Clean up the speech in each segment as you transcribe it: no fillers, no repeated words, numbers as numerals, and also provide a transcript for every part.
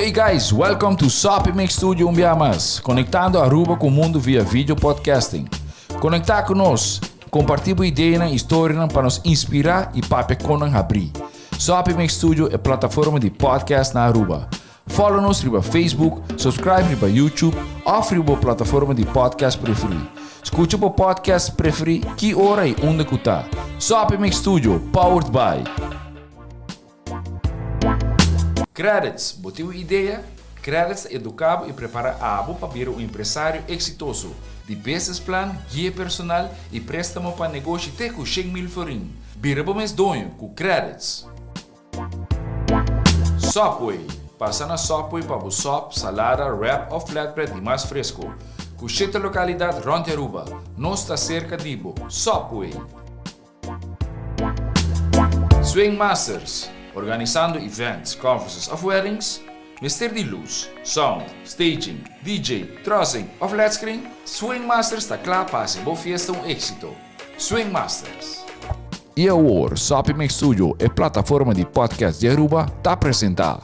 Hey guys, welcome to Soppy Mix Studio un bia mas, konektando Aruba ku mundu via video podcasting. Konektá ku nos, kompartí bo ideanan i storianan pa nos inspirá i papia kon nan habrí. Soppy Mix Studio e plataforma di podcast na Aruba. Follow nos riba Facebook, subscribe riba YouTube òf riba bo plataforma di podcast preferí. Skucha bo podcast preferí ki ora i unda ku ta. Soppy Mix Studio, powered by. Credits, Bo tin un idea? Credits ta educa bo y prepara abo pa bira un empresario exitoso. Di business plan, guia personal y prestamo pa negoshi te cu 100,000 florin. Bira bo mes doño cu Credits! Subway, Pasa na Subway pa bo sop, salada, wrap of flatbread di mas fresco. Cu shete localidad rond di Aruba. Nos ta cerca di bo. Subway! Swing Masters, organisando events, conferences of weddings? Mester di luz, sound, staging, DJ, trussing of led screen? Swing Masters ta kla pa hasi bo fiesta un éxito. Swing Masters! I awor, Soppy Mix Studio, e plataforma di podcast di Aruba, ta presenta.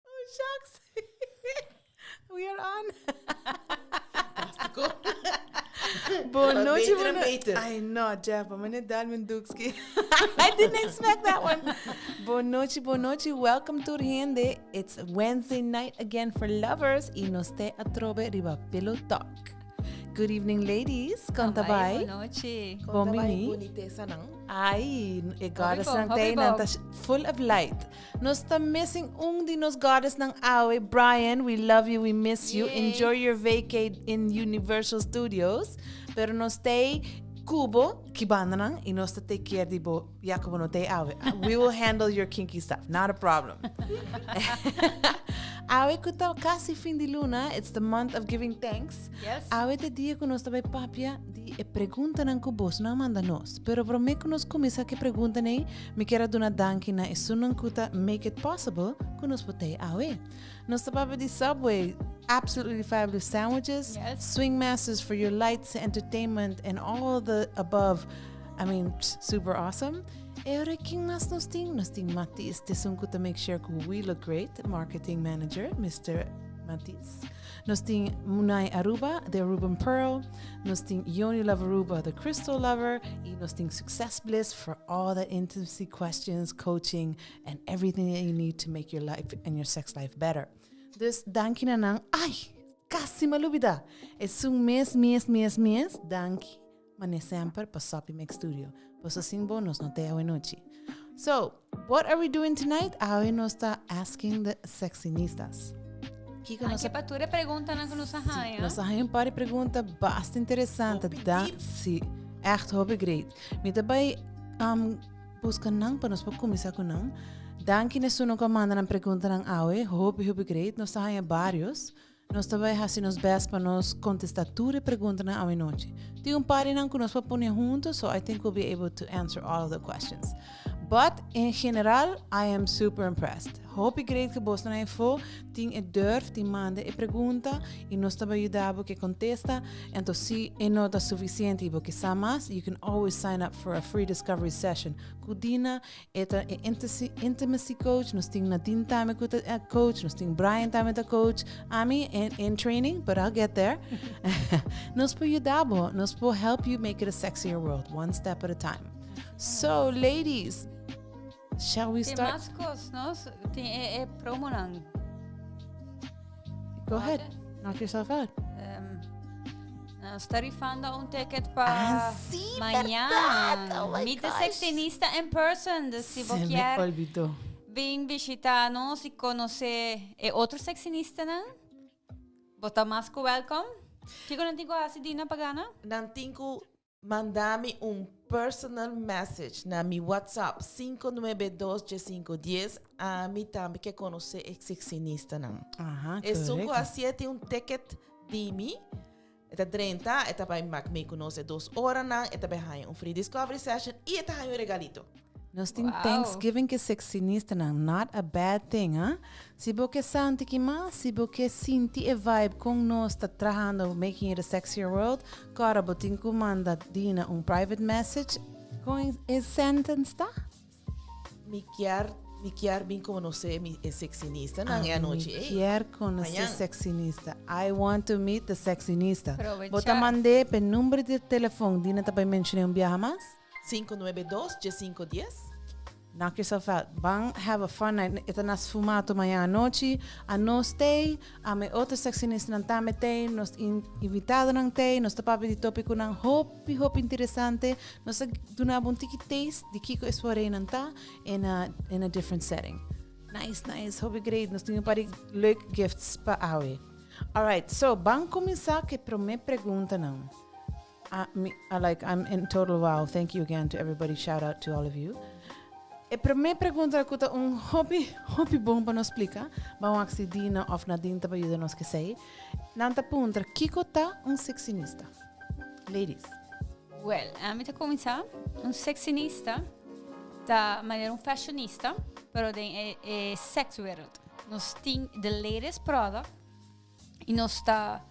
Oh, shucks. We are on. Fantástico. Bon nochi, Beter en bon beter. I know, Jeff, maar net daar mijn doekski. I didn't expect that one. Bon nochi, bon nochi. Welcome to hende. It's Wednesday night again for lovers. Y nos te atrobe riba Pillow Talk. Good evening, ladies. Con ta bai? Bon nochi. Bon Conta bai bini. boniteza nan. Ai, e goddess bon, nan hopi te nan bon. ta full of light. Nos ta missing un di nos goddess nan awe. Brian, we love you, we miss you. Yay. Enjoy your vacay in Universal Studios. Pero nos te cubo, kibanda nan, y nos ta take care di bo, ya como no te awe. We will handle your kinky stuff, not a problem. Awe ku ta casi fin di luna, it's the month of giving thanks. Yes. Awe ta dia ku nos ta bai papia di e preguntanan ku bosnan a manda nos. Pero promé ku nos kuminsá ku e preguntanan ei, mi kier a duna danki na esunnan ku ta make it possible ku nos por ta ei awe. Nos ta papia di Subway, absolutely fabulous sandwiches, Yes. Swing Masters for your lights, entertainment and all the above. I mean, pss, super awesome. E ora kin mas nos tin? Nos tin Matis, t'esun ku ta make sure ku we look great, marketing manager, Mister Matis. Nos tin Munay Aruba, the Aruban Pearl. Nos tin Yoni Love Aruba, the Crystal Lover. Y nos tin Success Bliss for all the intimacy questions, coaching, and everything that you need to make your life and your sex life better. Dus danki na nan. Ay, casi me lubida. Esun mes, mes, mes, mes, danki. Mane semper pa Soppy Mix Studio. Paso sin bo nos no te awe nochi. So, what are we doing tonight? Awe nos ta asking the sexinistas. Kiko nos Anke pa tur e preguntanan ku nos a haña. Nos a haña un par di pregunta basta interesante. Hopi Da, deep. sí, echt hopi great. Mi ta bai busca nan pa nos por kuminsá ku nan. Danki na esunnan ku a manda nan preguntanan awe. Hopi, hopi great. Nos ta haña varios. Nos ta bai hasi nos best pa nos kontestá tur e preguntanan awe nochi. Tin un par di nan ku nos por pone hunto, so I think we'll be able to answer all of the questions. But in general, I am super impressed. Hopi great ku bosnan a efo tin e durf di manda e pregunta i nos ta bai yuda bo ku e kontesta. Anto si e no ta sufisiente i bo ke sa mas, you can always sign up for a free discovery session ku Dina. E ta e intimacy, intimacy coach, nos tin Nadine tambe ku ta eh, coach, nos tin Brian tambe ta coach. Ami in, in training, but I'll get there. Nos por yuda bo, nos por help you make it a sexier world, one step at a time. So, ladies, shall we Tin start? mas kos, no? Tin e, e promonan. Go ahead, knock yourself out. Nos ta rifando un ticket pa Ah, sí, mañana. verdad. Oh my Meet the gosh. sexinista in person. Dus si bo Se me kier olvidó. bin bishita nos y conoce e otro sexinistanan, bo ta mas cu welcome. Kico nan tin cu haci, Dina, pa gana? Nan tin cu manda mi un personal message na mi WhatsApp 592 1510. Ami tambe ke konosé e sexinistanan. Aha, Esun ku correcto. hasié tin un ticket di mi. E ta drenta, e ta bai mak mee ku nos e dos oranan, e ta bai haña un free discovery session i e ta haña un regalito. Nos tin Wow. Thanksgiving ke sexinistanan, not a bad thing, ha? Si bo ke sa un tiki mas, si bo ke sinti e vibe kon nos ta trahando making it a sexier world, kòrda bo tin ku manda Dina un private message kon e sentence ta? Mi kier, mi kier bin conoce mi e sexinista nan e anochi Mi ey. kier conoce Mañan. sexinista. I want to meet the sexinista. Probecha. Bo ta mand'é p'e number di telefon. Dina ta bay mencion'é un biaha mas. 592 1510. Knock yourself out. Ban have a fun night. E ta na Sfumato mañan anochi. Anos t'ey, ame otro sexinistanan tambe t'ey, nos in invitadonan t'ey, nos ta papia di topiconan hopi hopi interesante. Nos ta duna bo un tiki taste di kiko e soireenan ta in a in a different setting. Nice, nice, hopi great. Nos tin un par di leuk gifts pa awe. Alright, so ban kuminsá ku e promé preguntanan. I, mi, I like, I'm in total wow. Thank you again to everybody. Shout out to all of you. E promé pregunta ku ta un hopi, hopi bon pa nos splika. Ban wak si Dina of Nadine ta pa yuda nos kesei. Nan ta puntra, kiko ta un sexinista? Ladies. Well, ami ta kuminsá. Un sexinista ta manera un fashionista, pero den e, e sekswereld. Nos tin the latest product i nos ta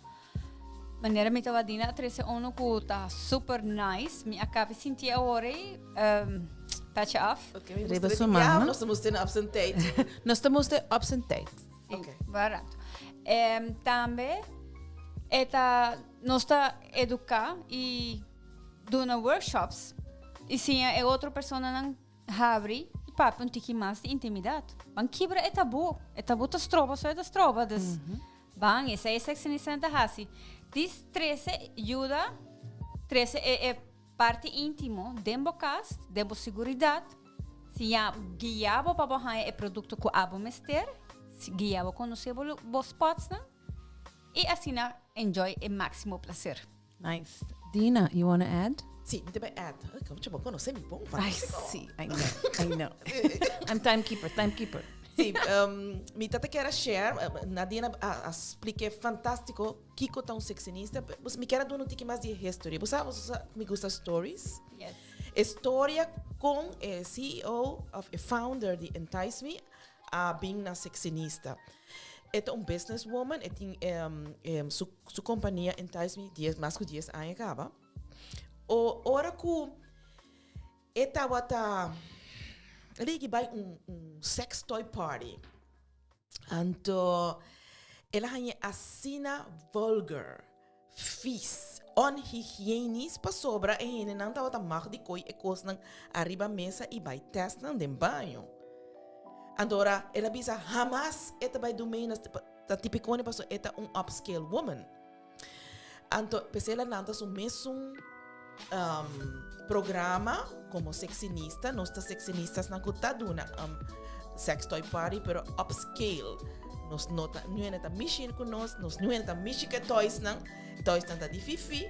manera mi tabata dina a trese uno ku ta super nice. Mi a kabi sinti awor ei, um, petje af. Oké, mi Riba moest su er man, ja, no? nos moest in op zijn tijd. Nos ta muster op zijn tijd. Sí, Oké. barato. Tambe e ta nos ta eduká i duna workshops i siña e otro personanan habri i papia un tiki mas di intimidat. Ban kibra e tabú. E tabú ta stroba so e ta stroba. Dus ban esei e sexinistanan ta hasi. Dis trese yuda trese e e parti íntimo den bo kas, den bo siguridat. Siña guia bo pa bo haña e produkto ku abo mester, guia bo konosé bo bo spotsnan i asina enjoy e máksimo plaser. Nice. Dina, you wanna add? Sí, mi ta bai add. Ay, como bo konosé mi bon, Ay, fantástico. sí, I know, I know. I'm timekeeper, timekeeper. Sí, mi tata kier a share, Nadine a, a spliké fantástico kiko ta un sexinista. Mi kier a duna un tiki mas di e history. Bo sa, bo sa, mi gusta stories. Yes. E storia con e CEO of e founder di Entice Me a bin na Sexinista. E ta un businesswoman, e tin su, su compania Entice Me dies, mas cu dies aña caba. O, ora cu e tabata, el a yega bai un, un sex toy party. Anto el a haña asina vulgar, vies, onhygienisch pasobra e hendenan tabata mag di koy e kosnan ariba mesa i bai test nan den baño. Anto ora el a bisa hamas e ta bai dun mee na ta tipikone pasobra e ta un upscale woman. Anto p'esei el a lanta su mesun programa como sexinista. Nos ta sexinistasnan cu ta duna sex toy party, pero upscale. Nos no ta, nu hende ta mishi cu nos, nos nu hende ta mishi cu e toysnan. Toysnan ta di fifi.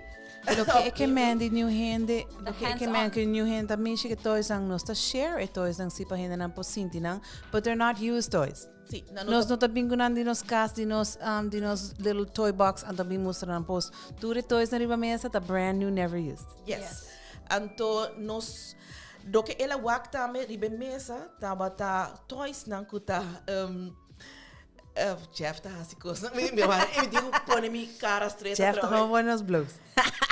Loke e ke men di new hende, loke e ke men hands-on. ku new hende ta mishi ku e toysnan, nos ta share e toysnan si pa hendenan por sinti nan, but they're not used toys. Sí, nan no Nos ta no ta bin ku nan di nos kas, di nos, um, di nos little toy box, anto bin mustra nan pos. Tur e toys na riba mesa ta brand new, never used. Yes. Yes. Anto nos loke el a wak tambe riba e mesa tabata toysnan ku ta um, uh, Jeff ta hasi kosnan. Mi, mi, mi tin ku pone mi kara straight Jeff ta atrobe. gewoon pone nos bloos.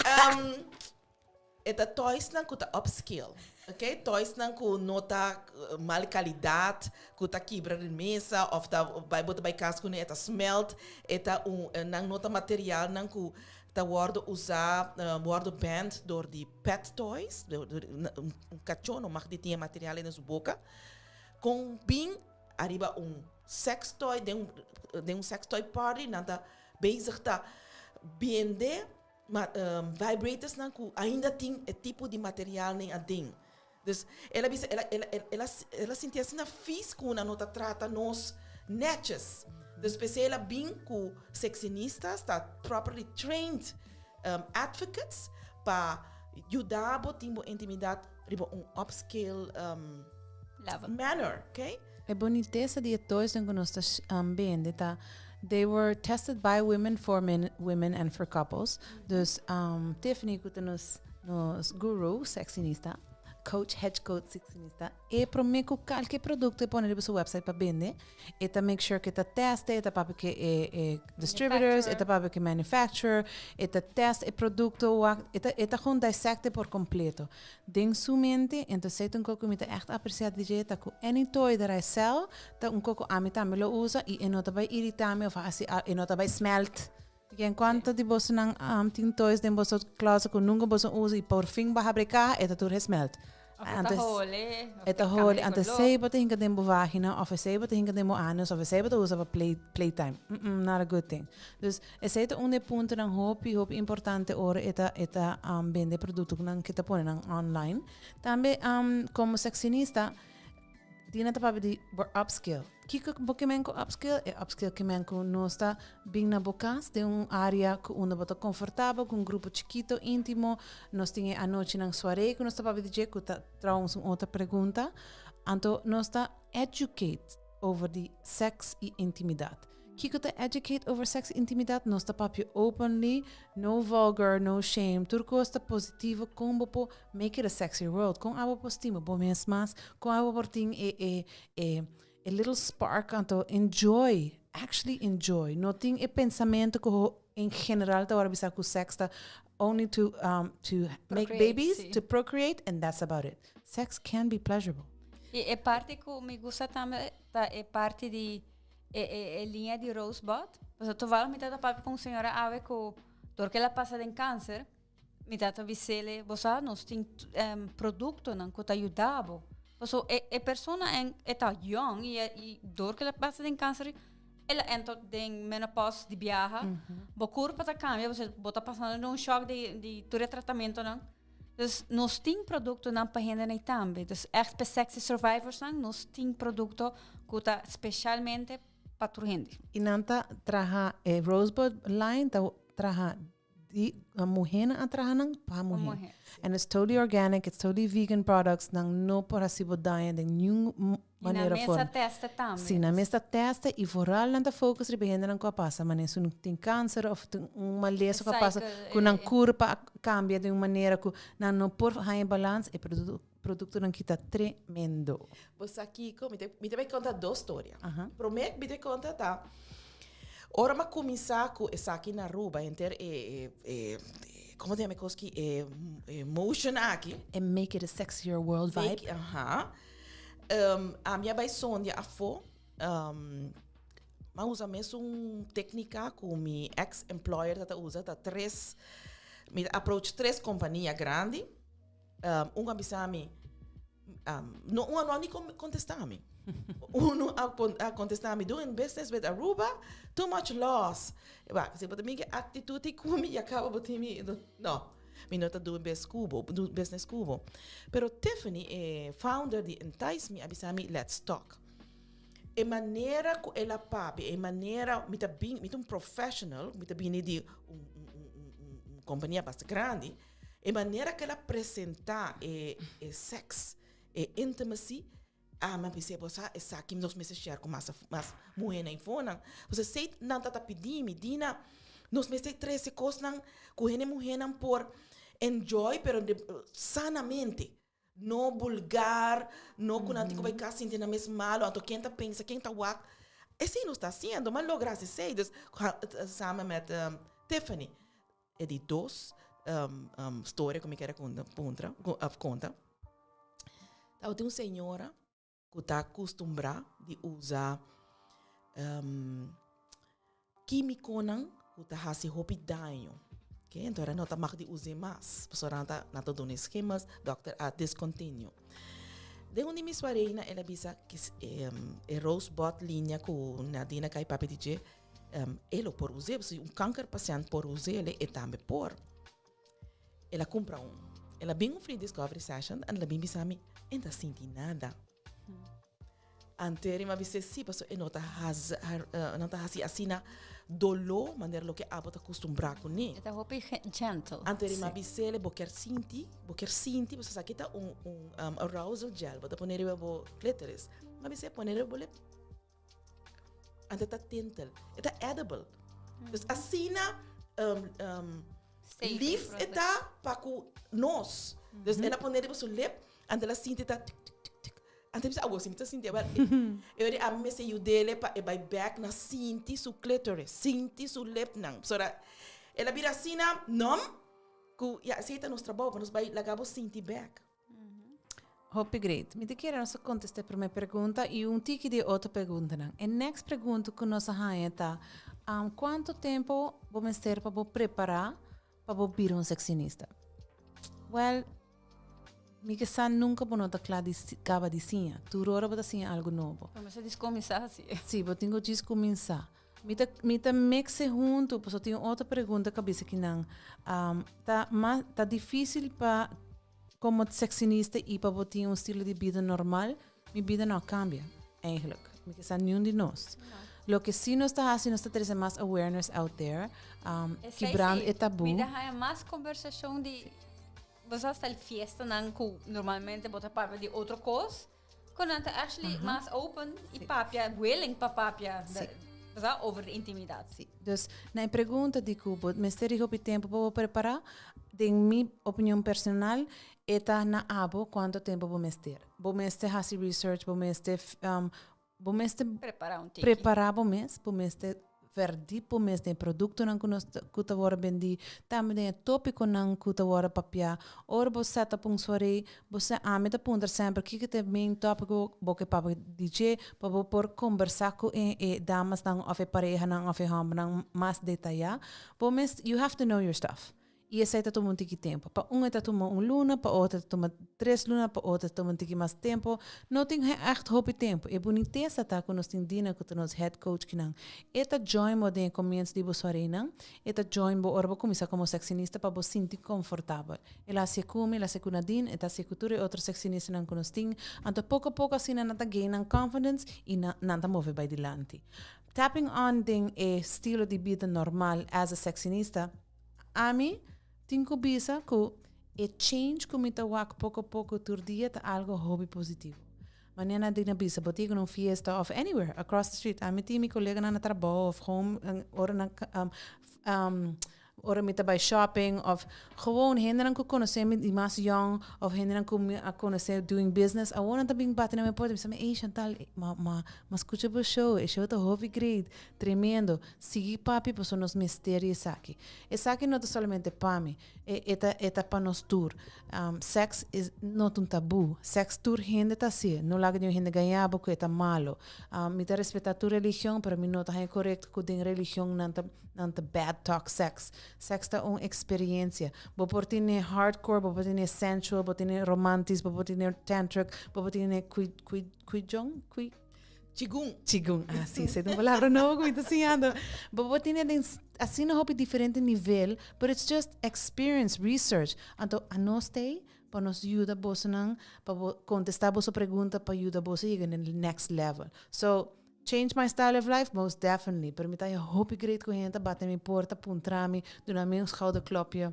Um, E ta toysnan ku ta upscale, ok? Toysnan ku no ta mal kalidat, ku ta kibra den mesa òf ta bai bo ta bai kas kuné e ta smelt. E ta un nan no ta materialnan ku ta wòrdu usá, wòrdu banned dor di pet toys, un kachó no mag di tin e material ei den su boka. Kon bin ariba un sex toy den un sex toy party nan ta bezig ta bende Ma vibratorsnan ku ainda tin e tipo di materialnan aden. Dus el a bisa, el a, el a, el a, el a sinti asina vies ku nan no ta trata nos netjes. Dus p'esei el a bin ku sexinistas ta properly trained advocates pa yuda bo tin bo intimidad riba un upscale Level. manner, okay? E bonitesa di e toysnan ku nos ta bende ta they were tested by women for men, women and for couples. Dus Tiffany ku ta nos nos guru sexinista, coach, head coach sexinista, e prome ku kalke produkto e pone riba su website pa bende, e ta make sure ku e ta teste, e ta papia ku e e distributors, e ta papia ku e manufacturer, e ta test e produkto wak, e ta e ta gewoon dissect e por kompleto. Den su mente, entonces ta un kos ku mi ta ègt apresiá di dje ta ku any toy that I sell ta un kos ku ami tambe lo usa i e no ta bai iritá mi òf hasi e no ta bai smelt. Ken kuantu di bosonan tin toys den boso closet ku nunka boso usa i por fin bo habri kaha e ta tur gesmelt. Of e ta hole. E ta hole. Anto esei bo ta hinka den bo vagina of esei bo ta hinka den bo anus of esei bo ta usa pa play playtime. Mm not a good thing. Dus esei ta un di e puntonan hopi hopi importante ora e ta e ta bende produktonan ke ta pone nan online. Tambe komo sexinista Dina ta papia di bo upscale. Kiko bo ke men ku upscale? E upscale ke men ku nos ta bin na bo kas den un area ku unda bo ta konfortabel ku un grupo chikito intimo. Nos tin e anochinan soiree ku nos ta papia di dje ku ta trouwens un otro pregunta. Anto nos ta educate over di seks i intimidat. Kiko ta educate over sex i intimidat? Nos ta papia openly, no vulgar, no shame. Tur kos ta positivo kon bo por make it a sexy world. Kon abo por stima bo mes mas, kon abo por tin e e e e little spark anto enjoy, actually enjoy. No tin e pensamento ku en general ta wòrdu bisa ku sex ta only to um to make Procreate, babies, sí. to procreate and that's about it. Sex can be pleasurable. I e parti ku mi gusta tambe ta e parti di e e e liña di Rosebud. Pasobra tovallig mi tata papia ku un señora awe ku dor ku el a pasa den kanser, mi tata bis'el, bo sa nos tin produktonan ku ta yuda bo. Pasobra e e persona en e ta yòn i i dor ku el a pasa den kanser el a entra den menopause di biaha. Bo kurpa ta kambia, bo ta pasando den un shòk di di tur e tratamentonan. Dus nos tin productonan pa hendenan tambe. Dus echt pa sexy survivorsnan nos tin producto cu ta specialmente pa tur hende. I nan ta traha e Rosebud line ta traha di muhernan a traha nan pa muher. And it's totally organic, it's totally vegan products, nan no por haci bo daño den niun manera I nan forma. mes a testa tambe. Si, nan mes ta testa i vooral nan ta focus riba hendenan ku a pasa manera su tin kanser of tin un malesa ku a pasa ku nan kurpa a kambia den un manera ku nan no por haña balans, e produktonan ki ta tremendo. Bo sa kiko? Mi ta mi ta bai konta dos storia. Promé ku mi ta konta ta ora mi a kuminsá ku esaki na Aruba henter e e e komo ta yama e kos ki e motion aki. E make it a sexier world vibe. Make, aha. Ami a bai sondia afó. Mi a usa mesun téknika ku mi ex employer ta ta usa, ta tres, mi ta approach tres kompania grandi. Un a bisa mi, no, un a no a ni kontestá mi. Uno a a kontestá mi, doing business with Aruba, too much laws. Wak, si bo ta bin ku e aktitut ei ku mi, ya kaba bo tin mi, no. Mi no ta do bes ku bo, do business ku bo. Pero Tiffany, e founder di Entice Me, a bisa mi, let's talk. E manera ku el a papia, e manera, mi ta bin, mi ta un professional, mi ta bini di un, un, un, un, un, un kompania basta grandi, e manera ku el a presenta e, e sex, e intimacy, Ah, mi a bisa, bo sa, esaki nos mester share ku mas, mas muhénan i fonan. Pasobra esei nan ta ta pidi mi, Dina, nos mester trese kosnan ku hende muhénan por enjoy, pero de sanamente. No bulgar, no ku nan tin ku bai kas sinti nan mes malu, anto ken ta pensa, ken ta wak. Esei nos ta hasiendo, mi a logra hasi esei, dus samen met Tiffany. E di dos storia ku mi kere konta, puntra, òf konta, tabatin un señora ku ta kustumbrá di usa kímikonan ku ta hasi hopi daño. Oké, enton ora no ta mag di us'é mas, pasobra nan ta nan ta duna e skemas, dòkter a discontinue. Den un di mi suareina el a bisa e rosebud linia ku Nadine a kai papia di dje, E lo por us'é, si un kanker pashènt por us'é, e tambe por. El a kumpra un. El a bin un free discovery session en el a bin bisa mi, e no ta sinti nada. Antes mi a bis'é si, pasobra e no ta hasi, no ta hasi asina. doló manera loke abo ta kustumbrá kuné. E ta hopi gentle. Anto e m'a bis'é, bo kier sinti, bo kier sinti, pasobra esaki ta un un arousal gel, bo ta pone riba bo klitoris. M'a bis'é pone riba bo lip. Anto e ta tintel, e ta edible. Dus asina lief e ta pa ku nos. Dus el a pone riba su lip, anto el a sinti ta tik tik tik tik. Anto mi bisa, awor si mi ta sinti awor. E ora ami mester yud'é pa e bai bek na sinti su clitoris, sinti su lipnan. Pasobra el a bira asina numb ku ya esei ta nos trabou pa nos bai laga bo sinti bek. Hopi great. Mi ta kere nos a contesta e prome pregunta y un tiki di e otro preguntanan. E next pregunta cu nos a haña ta, um, cuanto tempo bo mester pa bo prepara pa bo bira un sexinista? Well, mi ke sa nunca bo no ta cla di caba di siña. Tur ora bo ta siña algo nobo. Bo mester djis cuminsa si. Si, bo tin cu djis cuminsa. Mi ta, mi ta mix e hunto, pasobra tin un otro pregunta cu a bisa kinan. Um, ta mas, ta dificil pa Como sexinista y pa bo tin un stilo di bida normal, mi bida no a cambia, eigenlijk. Mi ke sa niun di nos. Loke si nos ta haci, nos ta trece mas awareness out there, um, kibrando e tabu. Mi ta haya mas conversacion di, bo sa hasta el fiestanan cu normalmente bo ta papia di otro cos, Cu nan ta actually mas open y papia, willing pa papia sa, over de intimidad. Sí. Dus, na e pregunta di cu bo mester di hopi tempo pa bo prepara, den mi opinion personal, e ta na abo cuanto tempo bo mester. Bo mester haci research, bo mester, bo mester Prepara un tiki. prepara bo mes, bo mester verdiep bo mes den e productonan cu nos ta, cu ta worde bendi, tambe den e topiconan cu ta worde papia. Ora bo set up un soiree, bo sa, ami ta puntra semper kiko ta e main topic cu bo ke papia di dje, pa bo por combersa cu e e damasnan of e parehanan of e hombernan mas detaya. Bo mes, you have to know your stuff. I esei ta tuma un tiki tempu. Pa un e ta tuma un luna, pa otro ta tuma tres luna, pa otro ta tuma un tiki mas tempu. No tin ègt hopi tempu. E bunitesa ta ku nos tin Dina ku ta nos head coach kinan. E ta join bo den e komienso di bo soareinan. E ta join bo ora bo kuminsá komo seksinista pa bo sinti konfortabel. El a hasié ku mi, el a hasié ku Nadine, e ta hasié ku tur e otro seksinistanan ku nos tin. Anto poko poko asina nan ta gain nan confidence i nan ta move bai dilanti. Tapping on den e stilo di bida normal as a seksinista, Ami tin ku bisa ku e change ku mi ta wak poko poko tur dia ta algo hopi positivo. Manera nan tin a bisa, bo tin ku na un fiesta of anywhere across the street. Ami tin mi koleganan na trabou of gewoon ora nan ora mi ta bai shopping of gewoon hendenan ku konosé mi di mas yong of hendenan ku mi a konosé doing business awor nan ta bin bati na mi porta i bisa mi, ey Chantal, ma ma ma skucha bo show, e show ta hopi great, tremendo. Sigui papia pasobra nos mester di esaki. Esaki no ta solamente pa mi, e e ta e ta pa nos tur. Sex is no ta un tabú. Sex tur hende ta hasié. No laga niun hende gaña bo ku e ta malo. Mi ta respetá tur religion, pero mi no ta haña korekto ku den religion nan ta nan ta bad talk sex. Sex ta un eksperiensia. Bo por tene hardcore, bo por tene sensual, bo por tene romantis, bo por tene tantric, bo por tene kui kui kui-jong, kui. Chigun. Chigun, ah sí, esei ta un palabra nobo ku mi ta siñando. Bo por tene den asina hopi diferente nivel, but it's just experience, research. Anto anos ta ei pa nos yuda bosonan, pa bo kontestá boso pregunta, pa yuda boso yega na e next level. So, change my style of life? Most definitely. Pero mi ta haña hopi great ku hende ta bati na mi porta, puntra mi, duna mi un schouderklopje.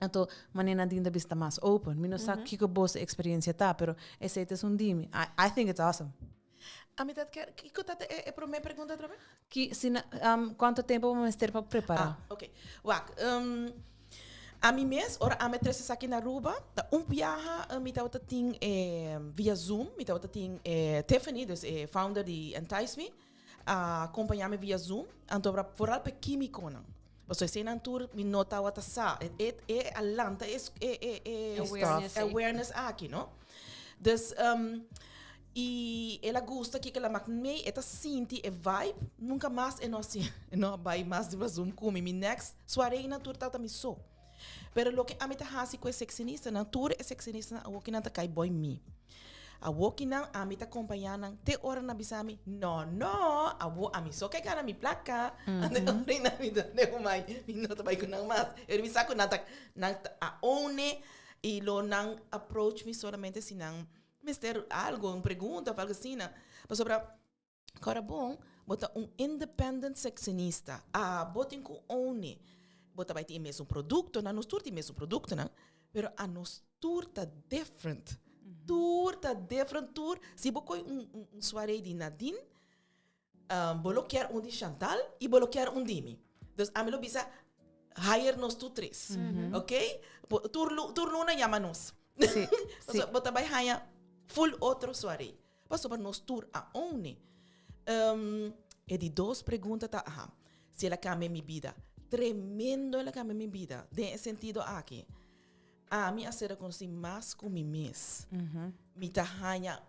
Anto, manera Nadine ta bisa ta mas open. Mi no sa kiko boso experiencia ta, pero esei ta esun di mi. I, I think it's awesome. A mi ta kier, kiko ta e, e prome pregunta otra vez? Ki, si na, um, cuanto tempo bo mester pa prepara? Ah, ok. Wak, um, a mi mes, ora ami a trece esaki na Aruba, ta un biaha mi tabata tin e, via Zoom, mi tabata tin e Tiffany, dus e founder di Entice Me, a acompaña mi via Zoom, anto vooral pa e quimiconan. Pasobra eseinan tur mi no tabata sa. E, e, e a lanta e, e, e, e Awareness ei. awareness aki, no? Dus, um, y el a gusta kiko el a mak mee, e ta sinti e vibe, nunca mas e no a si, e no a bai mas riba Zoom ku mi. Mi next soiree-nan tur tabata mi so. Pero loke ami ta hasi ku e seksinistanan, tur e seksinistanan awokinan ta kai boi mi. Awokinan ami ta kompañá nan te ora nan bisa mi, No, no, awo ami so ke gana mi plaka. Ande ora nan mi ta den mai, mi no ta bai ku nan mas. Pero mi sa ku nan ta, nan ta a own it i lo nan approach mi solamente si nan mester algo, un pregunta of algo asina. Pasobra Kòrda bon, Bo ta un independent sexinista. Abo tin ku own e. Bo ta bai tin e mesun produktonan, nos tur tin e mesun produktonan, pero anos tur ta different. Tur ta different, tur. Si bo koi un un soiree di Nadine, bo lo kier un di Chantal y bo lo kier un di mi. Dus ami lo bisa, hire nos tur tres. Ok? Tur tur luna yama nos. Sí, sí. Bo ta bai haña full otro soiree. Pasobra nos tur a own e. E di dos pregunta ta, aha, si el a cambia mi bida. Tremendo el a cambia mi bida, den e sentido aki. Ami a ser reconoci mas cu mi mes. Mi ta haña,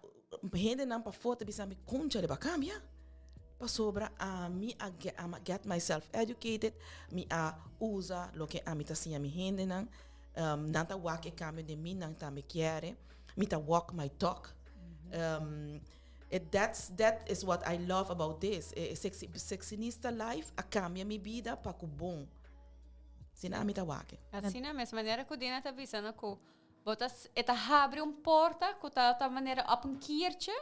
hendenan pafó ta bisa mi, Concha, bo a cambia? Pasobra ami a a get myself educated, mi a usa loke ami ta siña mi hendenan, nan ta wak e cambio den mi, nan tambe kier. Mi ta walk my talk. It that's that is what I love about this. E sexy, sexinista life a cambia mi bida pa cu bon. Asina ami ta wak. Asina mes, manera cu Dina ta bisa no cu bo ta e ta habri un porta cu ta ta manera op un kiertje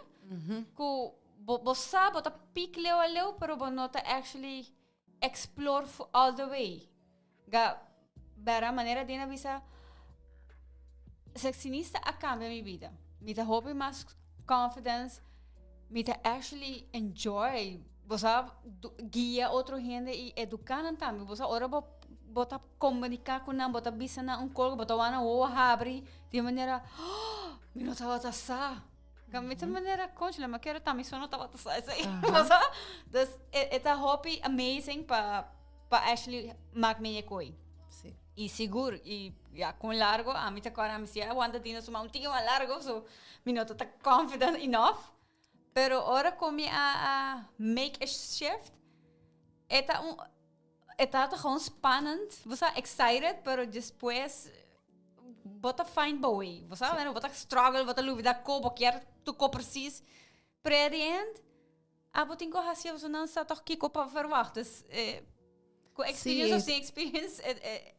cu bo bo sa bo ta piek leu a leu pero bo no ta actually explore all the way. Ga bera manera Dina bisa sexinista a cambia mi bida. Mi ta hopi mas confidence, mi ta actually enjoy, bo sa guia otro hende y educa nan tambe. Bo sa ora bo bo ta comunica cu nan, bo ta bisa nan un cos, bo ta wak nan wowo habri di manera oh, mi no tabata sa. Ga mi ta manera conchale, ma kere ta mi so no tabata sa esey. Bo sa? Dus e ta hopi amazing pa pa actually maak mi e kooi. Sí. Y sigur, y ya, con largo, a mi ta kora, mi si a wanta Dina su man un tiki mas largo, so mi no ta ta confident enough. Pero ora ku mi a, a make a shift, e ta un, e ta ta gewoon spannend, bo sa, excited, pero despues bo ta find bo way. Bo sa, bo ta struggle, bo ta lubida ko bo kier toko precies. Pero at the end, Abo tin ku hasi pasobra nan sa tòg kiko pa verwagt. Dus ku experience of sin experience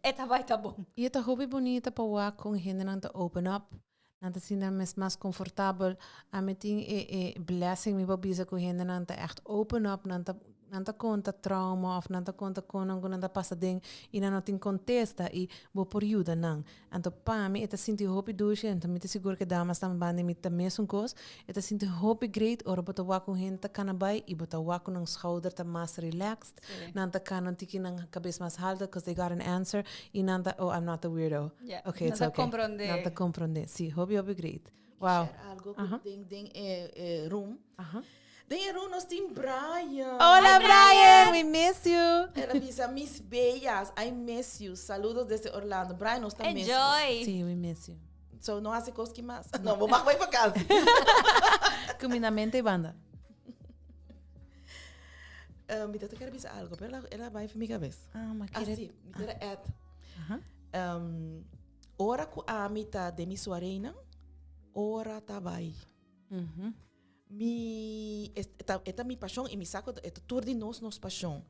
e ta bai ta bon. I e ta hopi bunita pa wak kon hendenan ta open up, nan ta sinti nan mes mas konfortabel. Ami tin e e blessing mi por bisa ku hendenan ta ègt open up, nan ta nan ta konta trauma òf nan ta konta kon nan ku nan ta pasa den i nan no tin kontesta i bo por yuda nan. Anto pa mi e ta sinti hopi dushi, anto mi ta sigur ku e damas tambe banda di mi ta mesun kos, e ta sinti hopi great ora bo ta wak un hende ta kana bai i bo ta wak ku nan schouder ta mas relaxed, nan ta kana un tiki nan kabes mas halto cause they got an answer i nan ta oh I'm not the weirdo, okay it's Nan ta okay. komprondé. Nan ta komprondé, si, hopi hopi great. Wow. Share algo ku den den e room. Den e room nos tin Brian. Hola Brian, we miss you. El a bisa mis bellas, I miss you. Saludos desde Orlando. Brian, nos ta miss. Enjoy. Sí, we miss you. So no hace cos ki mas. No, bo mag bai vakantie. Kumindamento y banda. Mi ta quiere bisa algo, pero el a bai for mi cabeza. Ah, ma Ah, quiere. sí, mi quiere add. Ora ku ami ta den mi suareinan, ora ta bai. Mi, e ta, e ta mi pashon i mi sa ku e ta tur di nos nos pashon.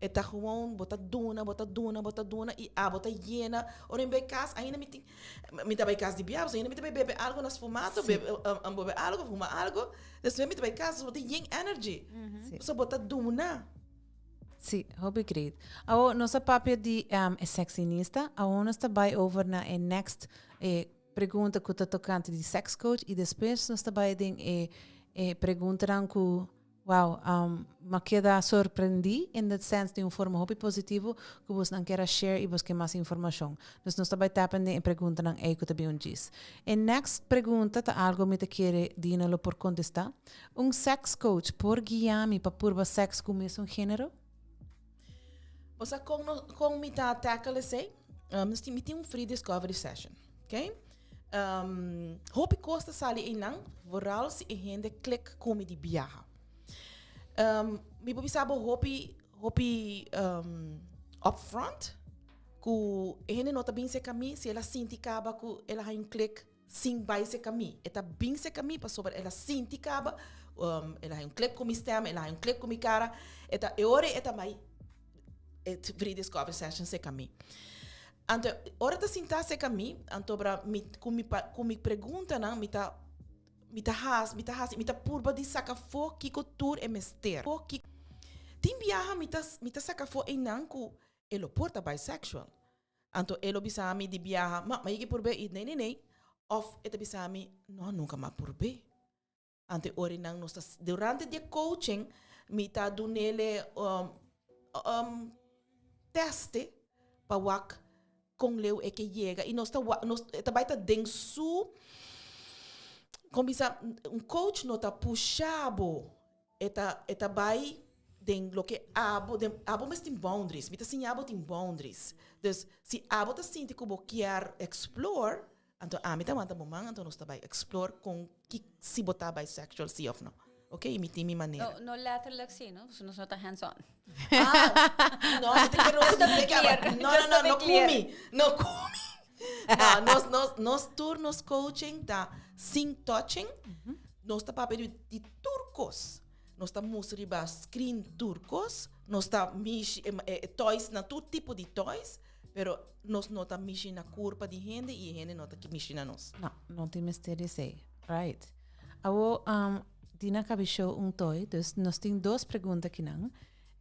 E ta gewoon bo ta duna, bo ta duna, bo ta duna i abo ta yena. Ora mi bai kas ainda mi tin, mi ta bai kas di biaha, pasobra ainda mi ta bai bebe algo na sfumato, bebe, bebe algo, huma algo. Despues mi ta bai kas, bo tin yen energy. Pasobra bo ta duna. Sí, hopi great. Awo nos a papia di e sexinista, awo nos ta bai over na e next e pregunta ku ta tokante di sex coach i despues nos ta bai den e e preguntanan ku wow, m'a keda sorprendí in that sense di un forma hopi positivo ku bosnan kier a share i bos ke mas informashon. Dus nos ta bai tapen den e preguntanan ei ku ta bin un djis. E next pregunta ta algo mi ta kere Dina lo por kontestá. Un sex coach por guia mi pa purba sex cu mesun genero? Bo sa con no, con mi ta tackle esey? Um, nos tin, mi tin un free discovery session, ok? Um, hopi cos ta sali einan, vooral si e hende click cu mi di biaha. Um, mi por bisa bo hopi, hopi um, upfront, cu e hende no ta bin cerca mi si el a sinti caba cu el a haña un click Sin bai serka mi. E ta bin serka mi pasobra el a sinti kaba, el a haña un klip ku mi stèm, el a haña un klip ku mi kara. E ta, e ora ei e ta bai e free discovery session serka mi. Anto ora e ta sintá serka mi, anto bra mi ku mi ku mi preguntanan mi ta mi ta hasi mi ta hasi mi ta purba di saka afó kiko tur e mester. Tin biaha mi ta mi ta saka afó einan ku e lo por ta bisexual. Anto e lo bisa mi di biaha, ma mi a yega purb'é i nee nee nee. Òf e ta bisa mi, no nunka mi a purb'é. Anto e ora einan nos ta durante di e coaching mi ta dun'é teste pa wak kon leu e ke yega i nos ta wak nos e ta bai ta den su kon bisa un coach no ta pusha bo e ta e ta bai den loke abo den abo mes tin boundaries mi ta siña bo tin boundaries dus si abo ta sinti ku bo kier explore anto ami ta wanta bo man anto nos ta bai explore kon ki si bo ta bisexual si of no ok i mi tin mi manera. No, no letterlijk si, no? Pasobra nos no ta hands on. Ah, no, mi ta kere nos Just to be bisa ki aba- clear. No, Just no, to no, be no clear. kumi, no kumi. No, nos, nos, nos tur nos coaching ta sin touching. Nos ta papia di, di tur kos. Nos ta mustra riba screen tur kos. Nos ta mishi e, e, e toys na tur tipo di toys. Pero nos no ta mishi na kurpa di hende i e hende no ta mishi na nos. No, no tin mester di esei. Right. Awo, um, Dina kabi show un toy, dus nos tin dos pregunta kinan.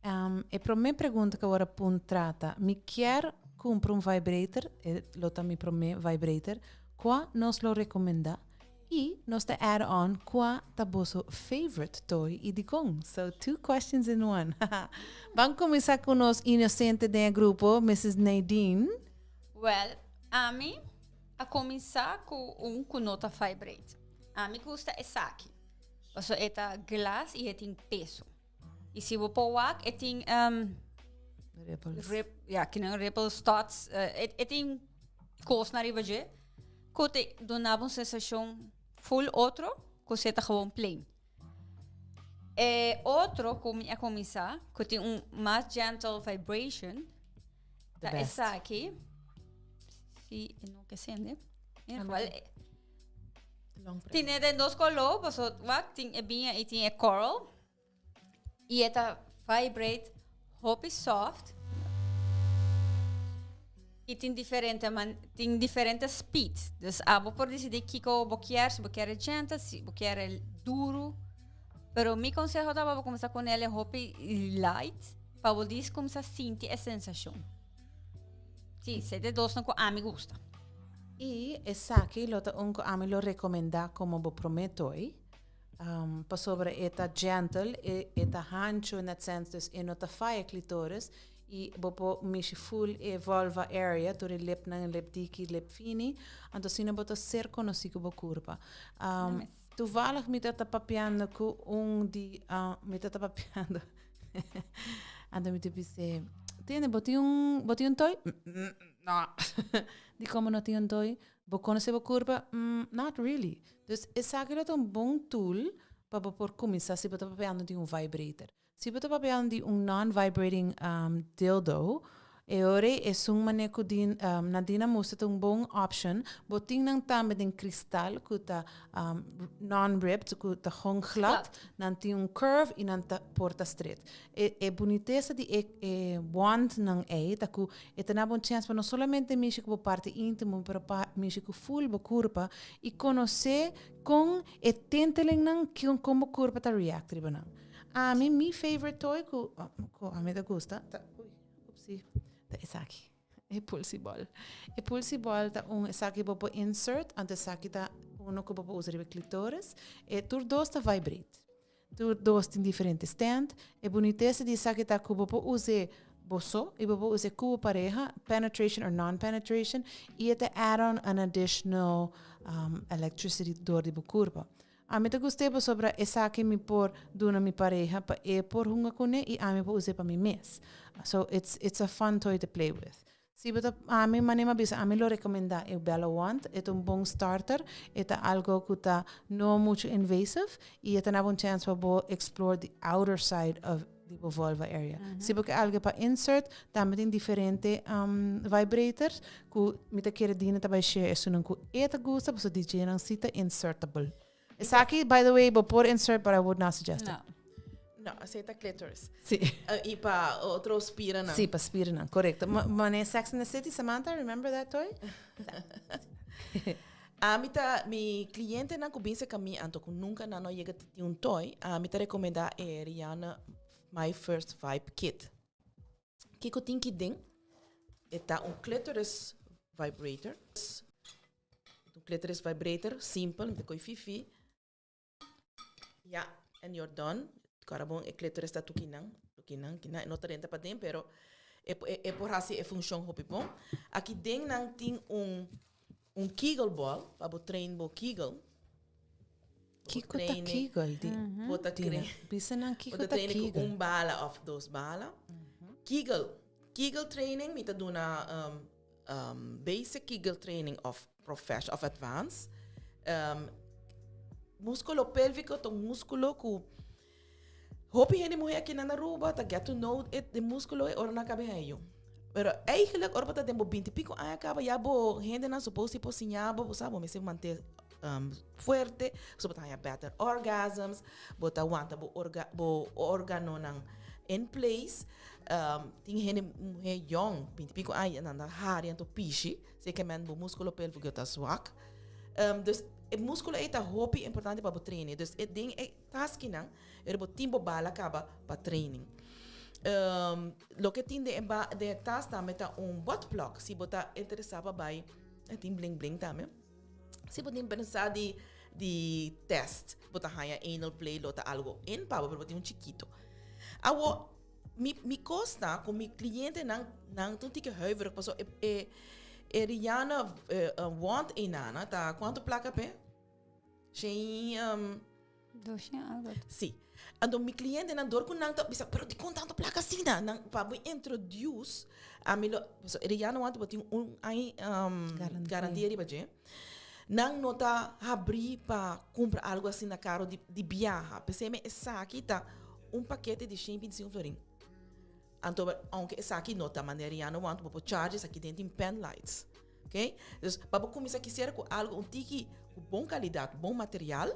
Um, e prome pregunta ku awor a puntra ta, mi kier kumpra un vibrator, e lo ta mi prome vibrator, kua nos lo rekomenda? I nos ta add on kua ta boso favorite toy i dikon? So two questions in one. Ban kuminsá ku nos inosente den e grupo, Mrs. Nadine. Well, ami a kuminsá ku un ku no ta vibrate. Ami gusta esaki. Pasobra e ta glas i e tin peso. I si bo por wak e tin um, Ripples. rip, ja, kinan ripples, dots, eh, e, e tin kos na riba dje. Ku te duna bo un sensashon full otro ku si e ta gewoon plain. E otro ku mi a kuminsá, ku tin un mas gentle vibration, The ta best. esaki. Si e no ke sende. In ieder geval, eh, Long press. tin e den dos koló, paso wak, tin e biña i tin e coral. I e ta vibrate hopi soft. I tin diferente man tin diferente speed. Dus abo por disidí kiko bo kier, si bo kier e gentle, si bo kier e duru. Pero mi konseho ta pa bo kuminsá ku nel e hopi light pa bo dis kuminsá sinti e sensashon. Si, esei ta e dosnan ku ami gusta. I esaki lo ta un ku ami lo rekomendá komo bo promé toy. Um, pasobra e ta gentle, e, e ta hancho in that sense, dus e no ta faya clitoris. I bo por mishi full e vulva area, tur e lipnan, lip diki, lip fini. Anto asina bo ta ser konosí ku bo kurpa. Um, toevallig mi ta ta papiando ku un di, uh, mi ta ta papiando. Anto mi ta bis'é, Tene, bo tin un, bo tin un toy? Mm, mm, no. Di komo no tin un toy? Bo konosé bo kurpa? Mm, not really. Dus esaki lo ta un bon tool pa bo por kuminsá si bo ta papiando di un vibrator. Si bo ta papiando di un non-vibrating um, dildo, e ora ei esun manera ku din, um, Nadine a mustra ta un bon option. Bo tin nan tambe den kristal ku ta um, non-ribbed, ku ta gewoon glad. Nan tin un curve i nan ta por ta stret. E, e bunitesa di e, e wandnan ei ta ku e ta nabo un chèns pa no solamente mishi ku bo parti íntimo, pero pa mishi ku ful bo kurpa i konosé kon e tintelingnan, kon, kon bo kurpa ta react riba nan. Ami, mi favorite toy ku, ku ami ta gusta ta, ui, oepsie, ta esaki. E pulsi bol. E pulsi bol ta un esaki bo por insert, anto esaki ta uno ku bo por usa riba clitoris. E tur dos ta vibrate. Tur dos tin diferente stand. E bunitesa di esaki ta ku bo por us'é bo so i bo por us'é ku bo pareha, penetration or non-penetration, i e ta add on an additional um, electricity dor di bo kurpa. Ami ta gust'é pasobra esaki mi por duna mi pareha pa e por hunga kuné i ami por us'é pa mi mes. So it's it's a fun toy to play with. Si bo ta ami manera mi a bisa ami lo rekomendá e Bella Wand, e ta un bon starter, e ta algo ku ta no muchu invasive i e ta naba un chèns pa bo explore the outer side of di bo vulva area. Si bo ke algo pa insert, tambe tin diferente vibrators ku mi ta kere Dina ta bai share esunnan ku e ta gusta pasobra di djenan si ta insertable. Esaki by the way bo por insert but I would not suggest it. No. No, esei ta clitoris. Si. I pa otro spiranan. Si, pa spiranan, korekto. Mane Sex and the City, Samantha, remember that toy? Ami ta, mi clientenan ku bin serka mi anto ku nunka nan no yega ta tin un toy, ami ta rekomendá e Rihanna. My First Vibe Kit. Kiko tin ki den? E ta un clitoris vibrator. Un clitoris vibrator simpel, mi ta koy fifi. Ja, and you're done. Kora bon, e clitoris ta tukinan, tukinan, kinan. E no ta renta paden, pero e, e, e por hasi e funcion hopi bon. Aki den nan tin un, un kegel ball, pa bo train bo kegel. Kiko ta kegel? Di, Bo ta Dina, bisa nan kiko bo ta ta train ku kegel. un bala of dos bala. Kegel. Kegel training, mi ta duna um, um, basic Kegel training of professional of advanced. Músculo pélvico ta un músculo ku hopi hende muhé aki na Aruba ta get to know it, de músculo e ora nan kabe haña. Pero eigenlijk ora bo ta den bo binti pico aña kaba ya bo hendenan suppose di por siña bo, bo sa bo mester mant'é fuerte, so bo ta haña better orgasms, bo ta wanta bo orga bo organonan in place. Tin hende muhé yong, binti pico aña, nan ta hari anto pishi, seke men bo músculo pélvico ta zwak. Dus e músculo ei ta hopi importante pa bo train. Dus e den e taskinan, ora bo tin bo bala kaba pa training. Loke tin den e ba den e tas tambe ta un butt plug, si bo ta interesá pa bai, e tin bling bling tambe. Si bo tin pensa di di test, bo ta haña anal play lo ta algo in pa bo, pero bo tin un chikito. Awo, mi mi kos ta ku mi klientenan nan ta un tiki huiverig pasobra e e e Rihanna wand einana ta kuantu plaka p'e? Shen Doshen algo. Si. Anto mi klientenan dor ku nan ta bisa pero dikon tantu plaka asina? Nan pa bo introduce ami lo pasobra e Rihanna wand bo tin un aña garantia riba dje. Nan no ta habrí pa kumpra algu asina karo di di biaha. P'esei mi esaki ta un pakete di shen bintisingu florin. Anto ounke esaki no ta manera Rihanna wand bo por charge esaki den tin pen lights. Ok? Dus pa bo kuminsá kisiera ku algu un tiki ku bon kalidat, bon material,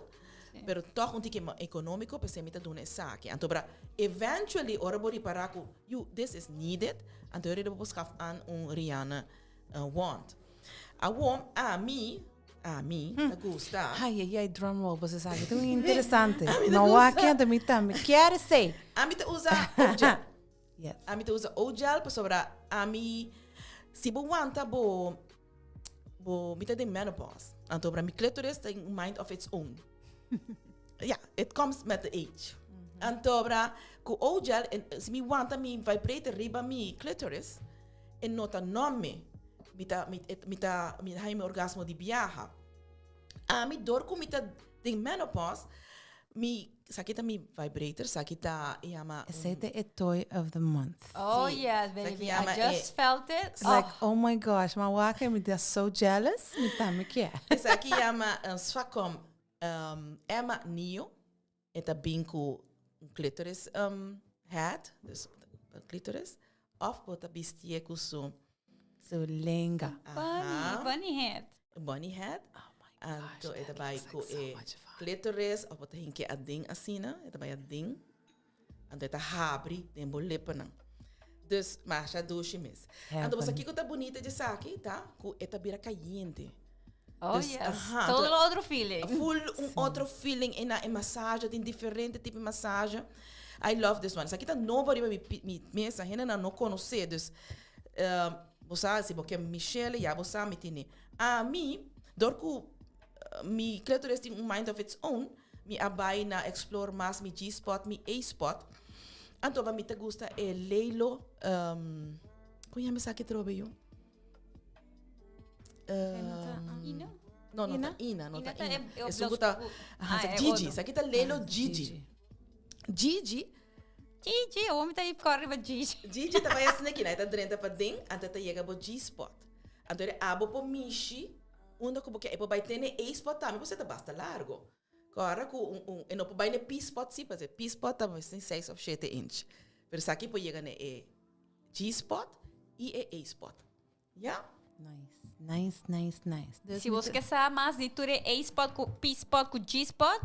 pero tòg un tiki ekonómiko, p'esei mi ta duna esaki. Anto bra eventually ora bo ripará ku yu this is needed, anto e bo por skaf an un Rihanna wand. Awor ami, ami ta gusta. Ai, ai, ai, drum roll, boso sa ki ta un interesante. No wak kende mi tambe kier esei. Ami ta usa O-gel. Yes. Ami ta usa O-gel pasobra ami, si bo wanta bo, bo, mi ta den menopause. Anto bra mi clitoris ta in mind of its own. Ja, it comes met the age. Anto bra ku O-gel, si mi wanta mi vibrator riba mi clitoris, e no ta numb mi. Mi ta, mi, mi ta, mi ta haña mi orgasmo di biaha. Ami dor ku mi ta den menopause, mi, esaki ta mi vibrator, esaki ta yama un. Esei ta e toy of the month. Oh Sí. yes, Esaki baby. I yama e. just felt it. It's like, oh my gosh, ma wak mi ta so jealous, mi tambe kier. Esaki yama un Svakom Emma Nio. E ta bin ku un clitoris head, dus clitoris, of bo ta bistié ku su. Su lenga. Bunny, bunny head. Bunny head. Oh my gosh, Anto e ta that bai looks ku like so e much fun. clitoris, of bo ta hinke aden asina, e ta bai aden. Anto e ta habri den bo lipanan. Dus, masha dushi mes. Anto bo sa Heaven. kiko ta bunita dje esaki? Ta ku e ta bira kayente. Oh Dus, yes, aha, todo anto otro feeling. Full un otro feeling e na e massage, tin diferente tipo di massage. I love this one. Esaki ta nobo riba mi mi mesa, hendenan no konosé, dus bo sa si bo ke Michelle ya bo sa mi tene. Ami, dor ku mi clitoris tin un mind of its own, mi a bai na explore mas mi G-spot, mi A-spot. Anto mi ta gusta e Lelo, kon yama esaki atrobe yo? Ina? No, no ta Ina, no ta Ina Ina. ta e Esun ku ta, aha, Ah, e Gigi. otro. Esaki ta Lelo Gigi. Gigi. Gigi, awor mi ta kòrda riba Gigi. Gigi ta bai asina aki, e ta drenta paden, anto e ta yega bo G-spot. Anto e abo por mishi unda ku bo ke. E por bai tene A-spot tambe, pasobra e ta basta largo. Kòrda ku un, un, e no por bai na e P-spot si, pasobra e P-spot ta mester seis òf shete inch. Pero esaki por yega na e G-spot i e A-spot. Ya? Nice, nice, nice, nice. Dus Si mi bos ta- ke sa mas di tur e A-spot ku P-spot ku G-spot,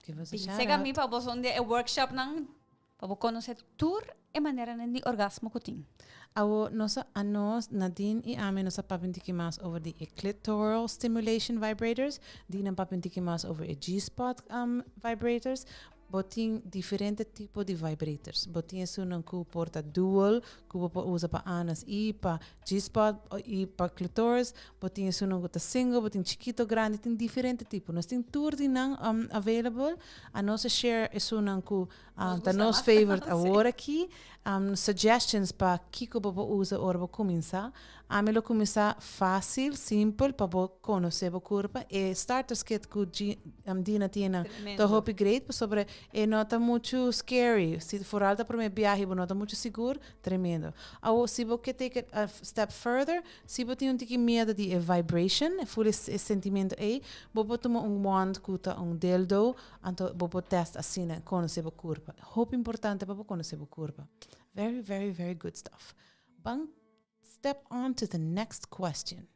Give us a bin shout sega out. mi pa bos un di e workshopnan pa bo konosé tur e maneranan di orgasmo ku tin. Awo nos a anos, Nadine i ami nos a papia un tiki mas over di e clitoral stimulation vibrators, Dina a papia un tiki mas over e G-spot um, vibrators. Bo tin diferente tipo di vibrators. Bo tin esunnan ku por ta dual, ku bo por usa pa anus i pa G-spot i pa clitoris. Bo tin esunnan ku ta single, bo tin chikito, grandi, tin diferente tipo. Nos tin tur di nan available. Anos a share esunnan ku ta nos favorite awor aki. Suggestions pa kiko bo por usa ora bo kuminsá. Ami lo kuminsá fásil, simpel, pa bo konosé bo kurpa. E starters kit ku Dina tin ta hopi great pasobra e no ta muchu scary. Si foral ta promé biahe bo no ta muchu sigur, tremendo. Awor si bo ke take it a step further, si bo tin un tiki miedu di e vibration, ful e sentimentu ei, bo por tuma un wand ku ta un dildo, anto bo por test asina, konosé bo kurpa. Hopi importante pa bo konosé bo kurpa. Very, very, very good stuff. Ban step on to the next question.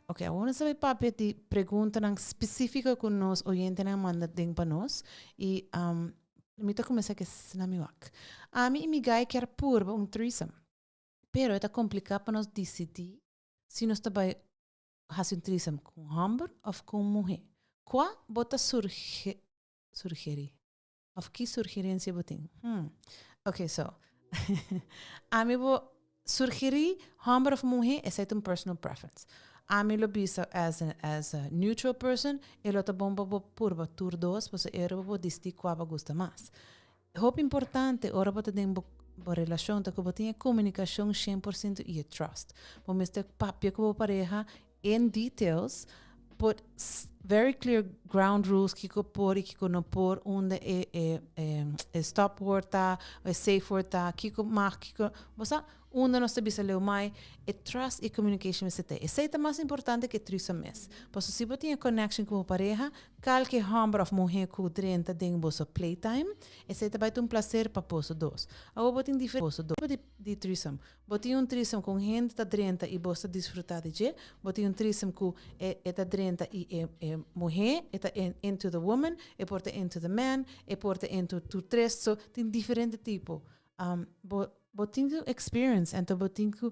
Ok, awor nos ta bai papia di preguntanan spesífiko ku nos oyentenan manda den pa nos. I um, mi ta kuminsá ku esnan mi wak. Ami i mi guy kier purba un threesome, pero e ta kompliká pa nos disidí si nos ta bai hasi un threesome ku un hòmber òf ku un muhé. Kua bo ta surge surgerí? Of ki surgerencia bo tin? Hmm. Ok, so. Ami bo surgerí homber of muhe, esei ta un personal preference. Ami lo bisa as a, as a neutral person, e lo ta bon pa bo purba tur dos, pasobra e ora bo por disdi kua bo gusta mas. Hopi importante ora bo ta den bo bo relashon ta ku bo tin e komunikashon 100% i e trust. Bo mester papia ku bo pareha in details, put very clear ground rules kiko por y kiko no por, unda e, e, e, e stop word ta, e safe word ta, kiko mag, kiko, bo sa, unda nos ta bisa leu mai, e trust y communication mester ta. Esei ta mas importante ke threesome mes. Paso si bo tin e connection ku bo pareha, kalke homber of muher ku drenta den boso playtime, esei ta bai ta un placer pa boso dos. Awor bo tin diferente tipo di, di threesome. Bo tin un threesome ku un hende ta drenta i bos ta disfrutá di dje. Bo tin un threesome ku e e ta drenta i e e muhé e ta into the woman, e por ta into the man, e por ta into tur tres. So tin diferente tipo. Bo bo tin ku experience anto bo tin ku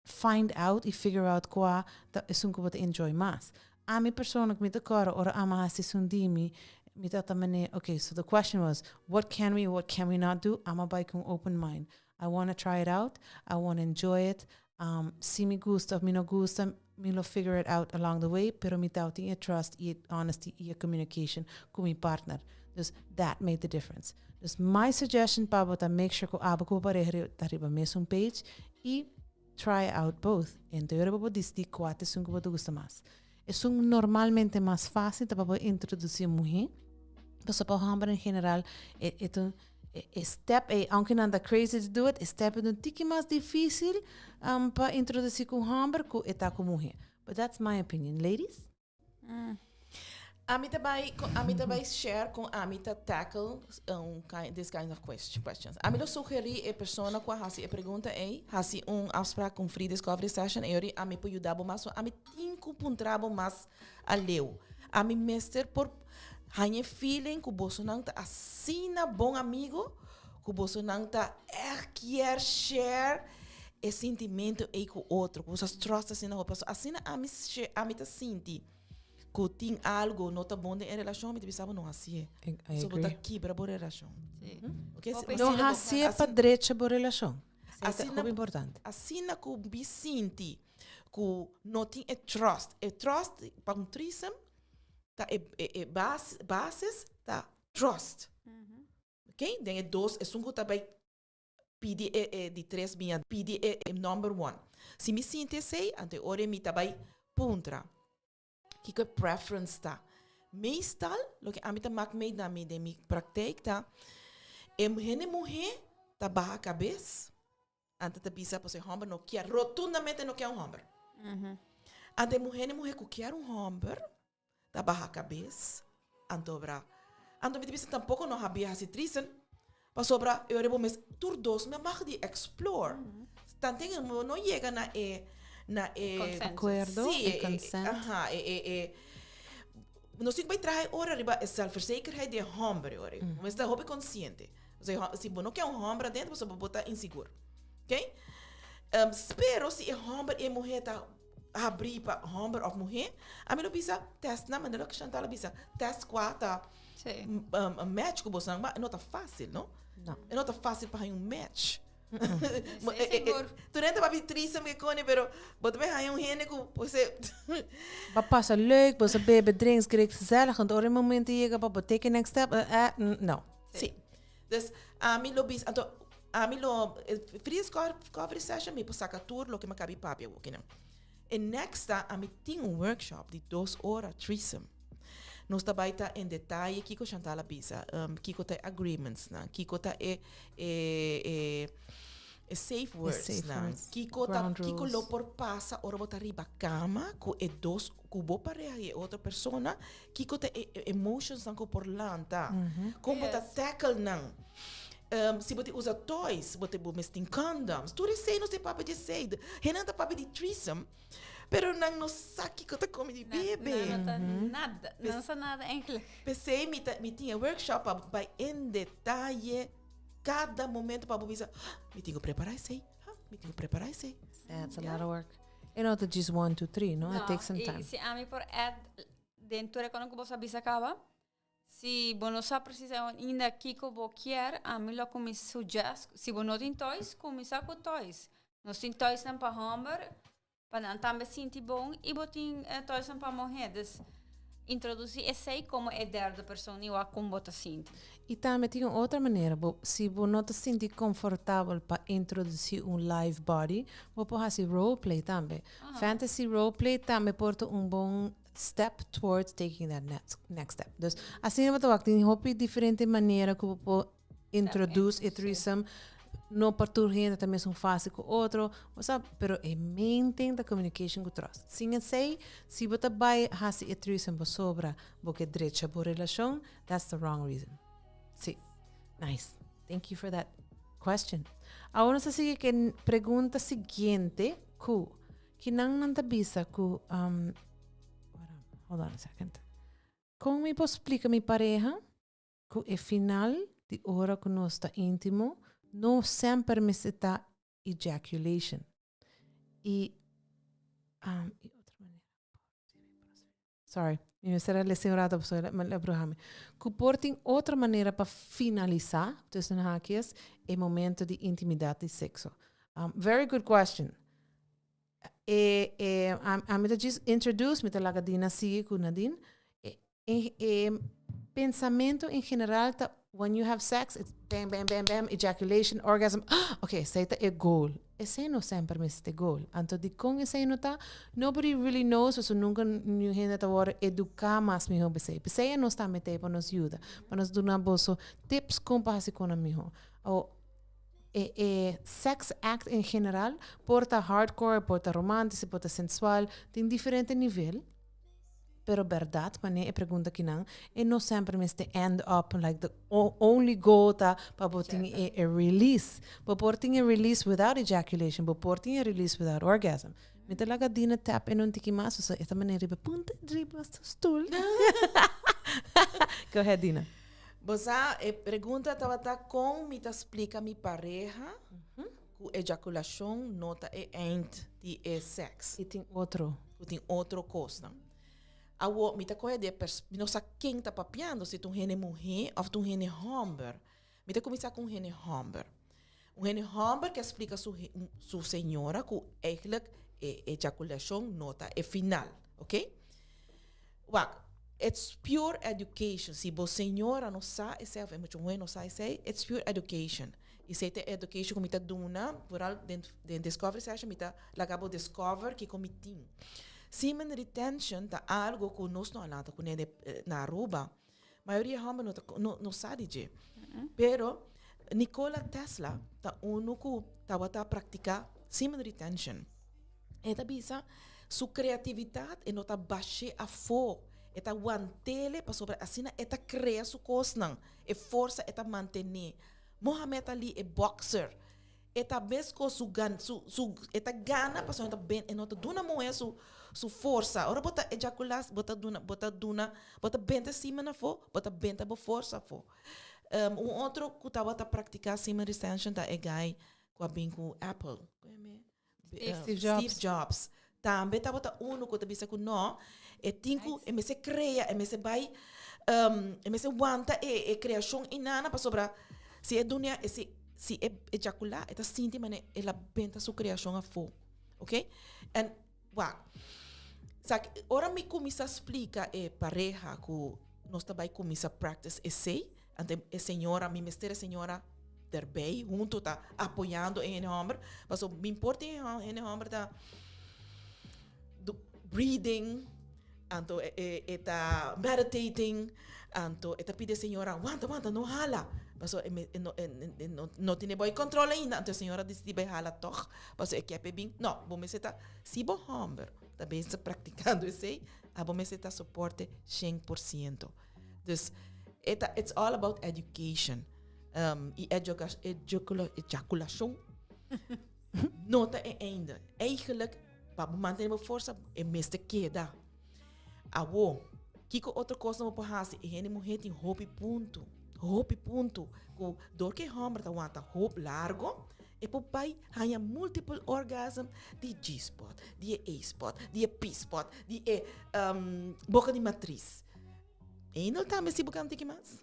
find out i figure out kua ta esun ku bo ta enjoy mas. Ami persoonlijk mi ta kòrda ora ami a hasi esun di mi, mi ta ta manera, okay, so the question was, what can we, what can we not do? Ami a bai ku un open mind. I wanna try it out, I wanna enjoy it, um, si mi gusta of mi no gusta, mi lo figure it out along the way, pero mi tau tin e trust y e honesty y e communication cu mi partner. Dus that made the difference. Dus my suggestion pa bo ta make sure cu abo cu bo pareha ta riba mesun page y try out both. Ento yora bo por disidi cua ta esun cu bo ta gusta mas. Esun normalmente mas fácil ta pa bo introduci un muher, pasobra pa homber en general e, e ta e step ei, aunke nan ta crazy to do it, e step ei ta un tiki mas difícil um, pa introduci ku homber ku e ta ku muher. But that's my opinion. Ladies? Ami ta bai, ami ta bai share con ami ta tackle um, kind, this kind of questions. Ami lo sugeri e persona ku a hasi e pregunta ei, hasi un afspraak, un free discovery session, e ori ami por yuda bo mas, so ami tin ku puntra bo mas aleu. Ami mester por haña e feeling ku bosonan ta asina bon amigo, ku bosonan ta echt kier share e sintimento ei ku otro, ku boso a trust asina hopi. Pasobra asina ami ami ta sinti ku tin algo no ta bon den e relashon, mi ta bisa bo no hasié. I So bo ta agree. kibra bo relashon. Sí. Oké, Hopi No asina bo- hasié pa asina- drecha bo relashon. Esei ta Asina- hopi importante. Asina ku bi sinti ku no tin e trust. E trust pa un threesome ta e e e bas basis ta trust. Ok, den e dos esun ku ta bai pidi e e di tres biña pidi e e number one. Si mi sinti esei, anto e ora mi ta bai puntra kiko e preference ta. Meestal loke ami ta mak mee na mi den mi praktijk ta e hende muhé ta baha kabes. Anto ta bisa pasobra e hòmber no kier, rotundamente no kier un hòmber. Anto e muhé, e muhé ku kier un hòmber ta baha kabes, anto bra. Anto mi ta bisa tampoko no habia hasi trisen, pasobra e ora bo mes tur dos mi a mag di explore. Tanten e no yega na e na e Consensus. Akuerdo, Sí, e consent. Aha, e e e nos tin ku bai traha e ora riba e zelfverzekerheid di e hòmber e ora. Bo mester ta hopi konsiente. Pasobra si bo no ke un hòmber adentro pasobra bo ta insigur. Ok? Pero si e hòmber i e muhé ta. habrí pa hòmber òf muhé, ami lo bisa tèst nan, manera loke Chantal a bisa, tèst kua ta match ku boso nan, ma e no ta fásil, no? No. E no ta fásil pa haña un match. Sí, sigur. Tur hende ta papia threesome ke koni, pero bo ta bay haña un hende ku bo se Bo pasa leuk, bo sa bebe drinks, great gezellig, want ora e momento yega pa bo take e next step, eh, no. Sí. Dus ami lo bisa, anto ami lo, free discovery session mi por saka tur loke mi a kabi papia awokinan. E next ta ami tin un workshop di dos ora threesome. Nos ta bai ta en detaye kiko Chantal a bisa, kiko ta e agreementsnan, kiko ta e e e e safe wordsnan, kiko ta kiko lo por pasa ora bo ta riba kama ku e dos ku bo pareha i e otro persona, kiko ta e emotionsnan ku por lanta, kon bo ta tackle nan. Si bo tin usa toys, bo tin bo mes tin condoms, tur esei nos ta papia di esei. Hendenan ta papia di threesome. Pero nan no sa kiko ta come di bebe. Nan no ta nada, nan no sa nada eigenlijk. P'esei mi ta mi tin e workshop pa bai en detaye kada momento pa bo bisa, ah, mi tin ku prepará esei, ah, mi tin ku prepará esei. That's a lot of work. E no ta djis one, two, three, no? It takes some time. I si ami por add den tur e kono ku bo sa bisa kaba, si bo no sa precies ainda kiko bo kier, ami lo kuminsá suggest, si bo no tin toys, kuminsá ku toys. Nos tin toysnan pa homber, pa nan tambe sinti bon, i bo tin toysnan pa muhé. Dus, introdusí esei komo e derde persoon i wak kon bo ta sinti. I tambe tin un otro manera, bo, si bo no ta sinti komfortabel pa introdusí un live body, bo por hasi roleplay tambe. Fantasy roleplay tambe por ta un bon step towards taking that next, next step. Dus asina bo ta wak tin hopi diferente manera ku bo por introduce e threesome. No pa tur hende ta mesun fácil ku otro, bo sa, pero e main thing ta communication ku trust. Sin esei, si bo ta bai hasi e threesome pasobra bo ke drecha bo relashon, that's the wrong reason. Sí. Nice. Thank you for that question. Awor nos ta sigui ku e pregunta siguiente ku Kinan nan ta bisa ku, um, hold on a second. Kon mi por splika mi pareha ku e final di ora ku nos ta íntimo no semper mester ta ejaculation? I, um, i otro manera. Sorry, mi mester a lesa un rato pasobra mi a bruha mi. Ku por tin otro manera pa finalisá, tussen haakjes, e momento di intimidat di sekso? Um, very good question. E, e, ami ta djis introduce, mi ta laga Dina sigui ku Nadine. E, e, e pensamentu en general ta when you have sex, it's bam, bam, bam, bam, ejaculation, orgasm. Ok, esei ta e goal. Esei no semper mester ta e goal. Anto dikon esei no ta? Nobody really knows, pasobra nunka niun hende ta wòrdu eduká mas mihó p'esei. P'esei nos ta mete pa nos yuda, pa nos duna boso tips kon pa hasi kona mihó. O e e sex act en general por ta hardcore, por ta romantisch, por ta sensual, tin diferente nivel. Pero berdad, manera e pregunta kinan, e no semper mester end up like the only goal ta pa bo tin e, e release. Bo por tin e release without ejaculation, bo por tin e release without orgasm. Mi ta laga Dina tap in un tiki mas, pasobra e ta manera riba punta riba su stoel. Go ahead, Dina. Bo sa, e pregunta tabata kon mi ta splika mi pareha ku ejakulashon no ta e eind di e seks. I tin otro. Ku tin otro kosnan. Awor, mi ta kohe di e pers, mi no sa ken ta papiando, si ta un hende muhé òf ta un hende hòmber. Mi ta kuminsá ku un hende hòmber. Un hende hòmber ke a splika su su señora ku eigentlik e ejakulashon no ta e final, oké? Wak, it's pure education. Si bo señora no sa esei òf e mucha muhé no sa esei, it's pure education. Esei ta e education ku mi ta duna, vooral den den discovery session mi ta laga bo discover kiko mi tin. Semen retention ta algo ku nos no a lanta kuné den na Aruba. Mayoria hòmber no ta no no sa di dje. Pero Nikola Tesla ta unu ku tabata praktiká semen retention. E ta bisa su kreatividat e no ta bash'é afó, e ta want'é pasobra asina e ta krea su kosnan, e forsa e ta mantené. Mohamed Ali e boxer, e ta meskos su gan su su e ta gana pasobra e ta ben e no ta duna muhé su su forsa. Ora bo ta ejakulá bo ta duna bo ta duna bo ta benta semen afó, bo ta benta bo forsa afó. Un otro ku tabata praktiká semen retention ta e guy ku a bin ku Apple. Steve Jobs. Steve Jobs. Tambe tabata uno ku ta bisa ku no, e tin ku e mester krea, e mester bai, e mester wanta e e kreashon inana pasobra si e duna si si e ejakulá e ta sinti manera el a benta su kreashon afó, oke. En wak, sa ora mi kuminsá splika e pareha ku nos ta bai kuminsá practice esei, anto e señora, mi mester e señora derbij hunto ta apoyando e hende homber, pasobra mi por tin e hende homber ta breathing, anto e ta meditating, anto e ta pidi e señora wanta wanta no hala, pasobra e no e no tene boi control ainda, anto e señora disidi bai hala tog, pasobra e kier p'e bin, no, bo mester ta, si bo homber ta bezig practicando esey, abo mester ta soporte 100%. Dus e ta, it's all about education. Um, y ejaculacion no ta e einde. Eigenlijk, pa bo mantene bo forsa, e mester keda. Awo, kiko otro kos no bo por hasi? E hende muher tin hopi punto. Hopi punto. Ku door ku e homber ta wanta hop largo, e por bai haña multiple orgasm di G-spot, di e A-spot, di e P-spot, di e um, boka di matris. Eindel tambe si bo kan tiki mas.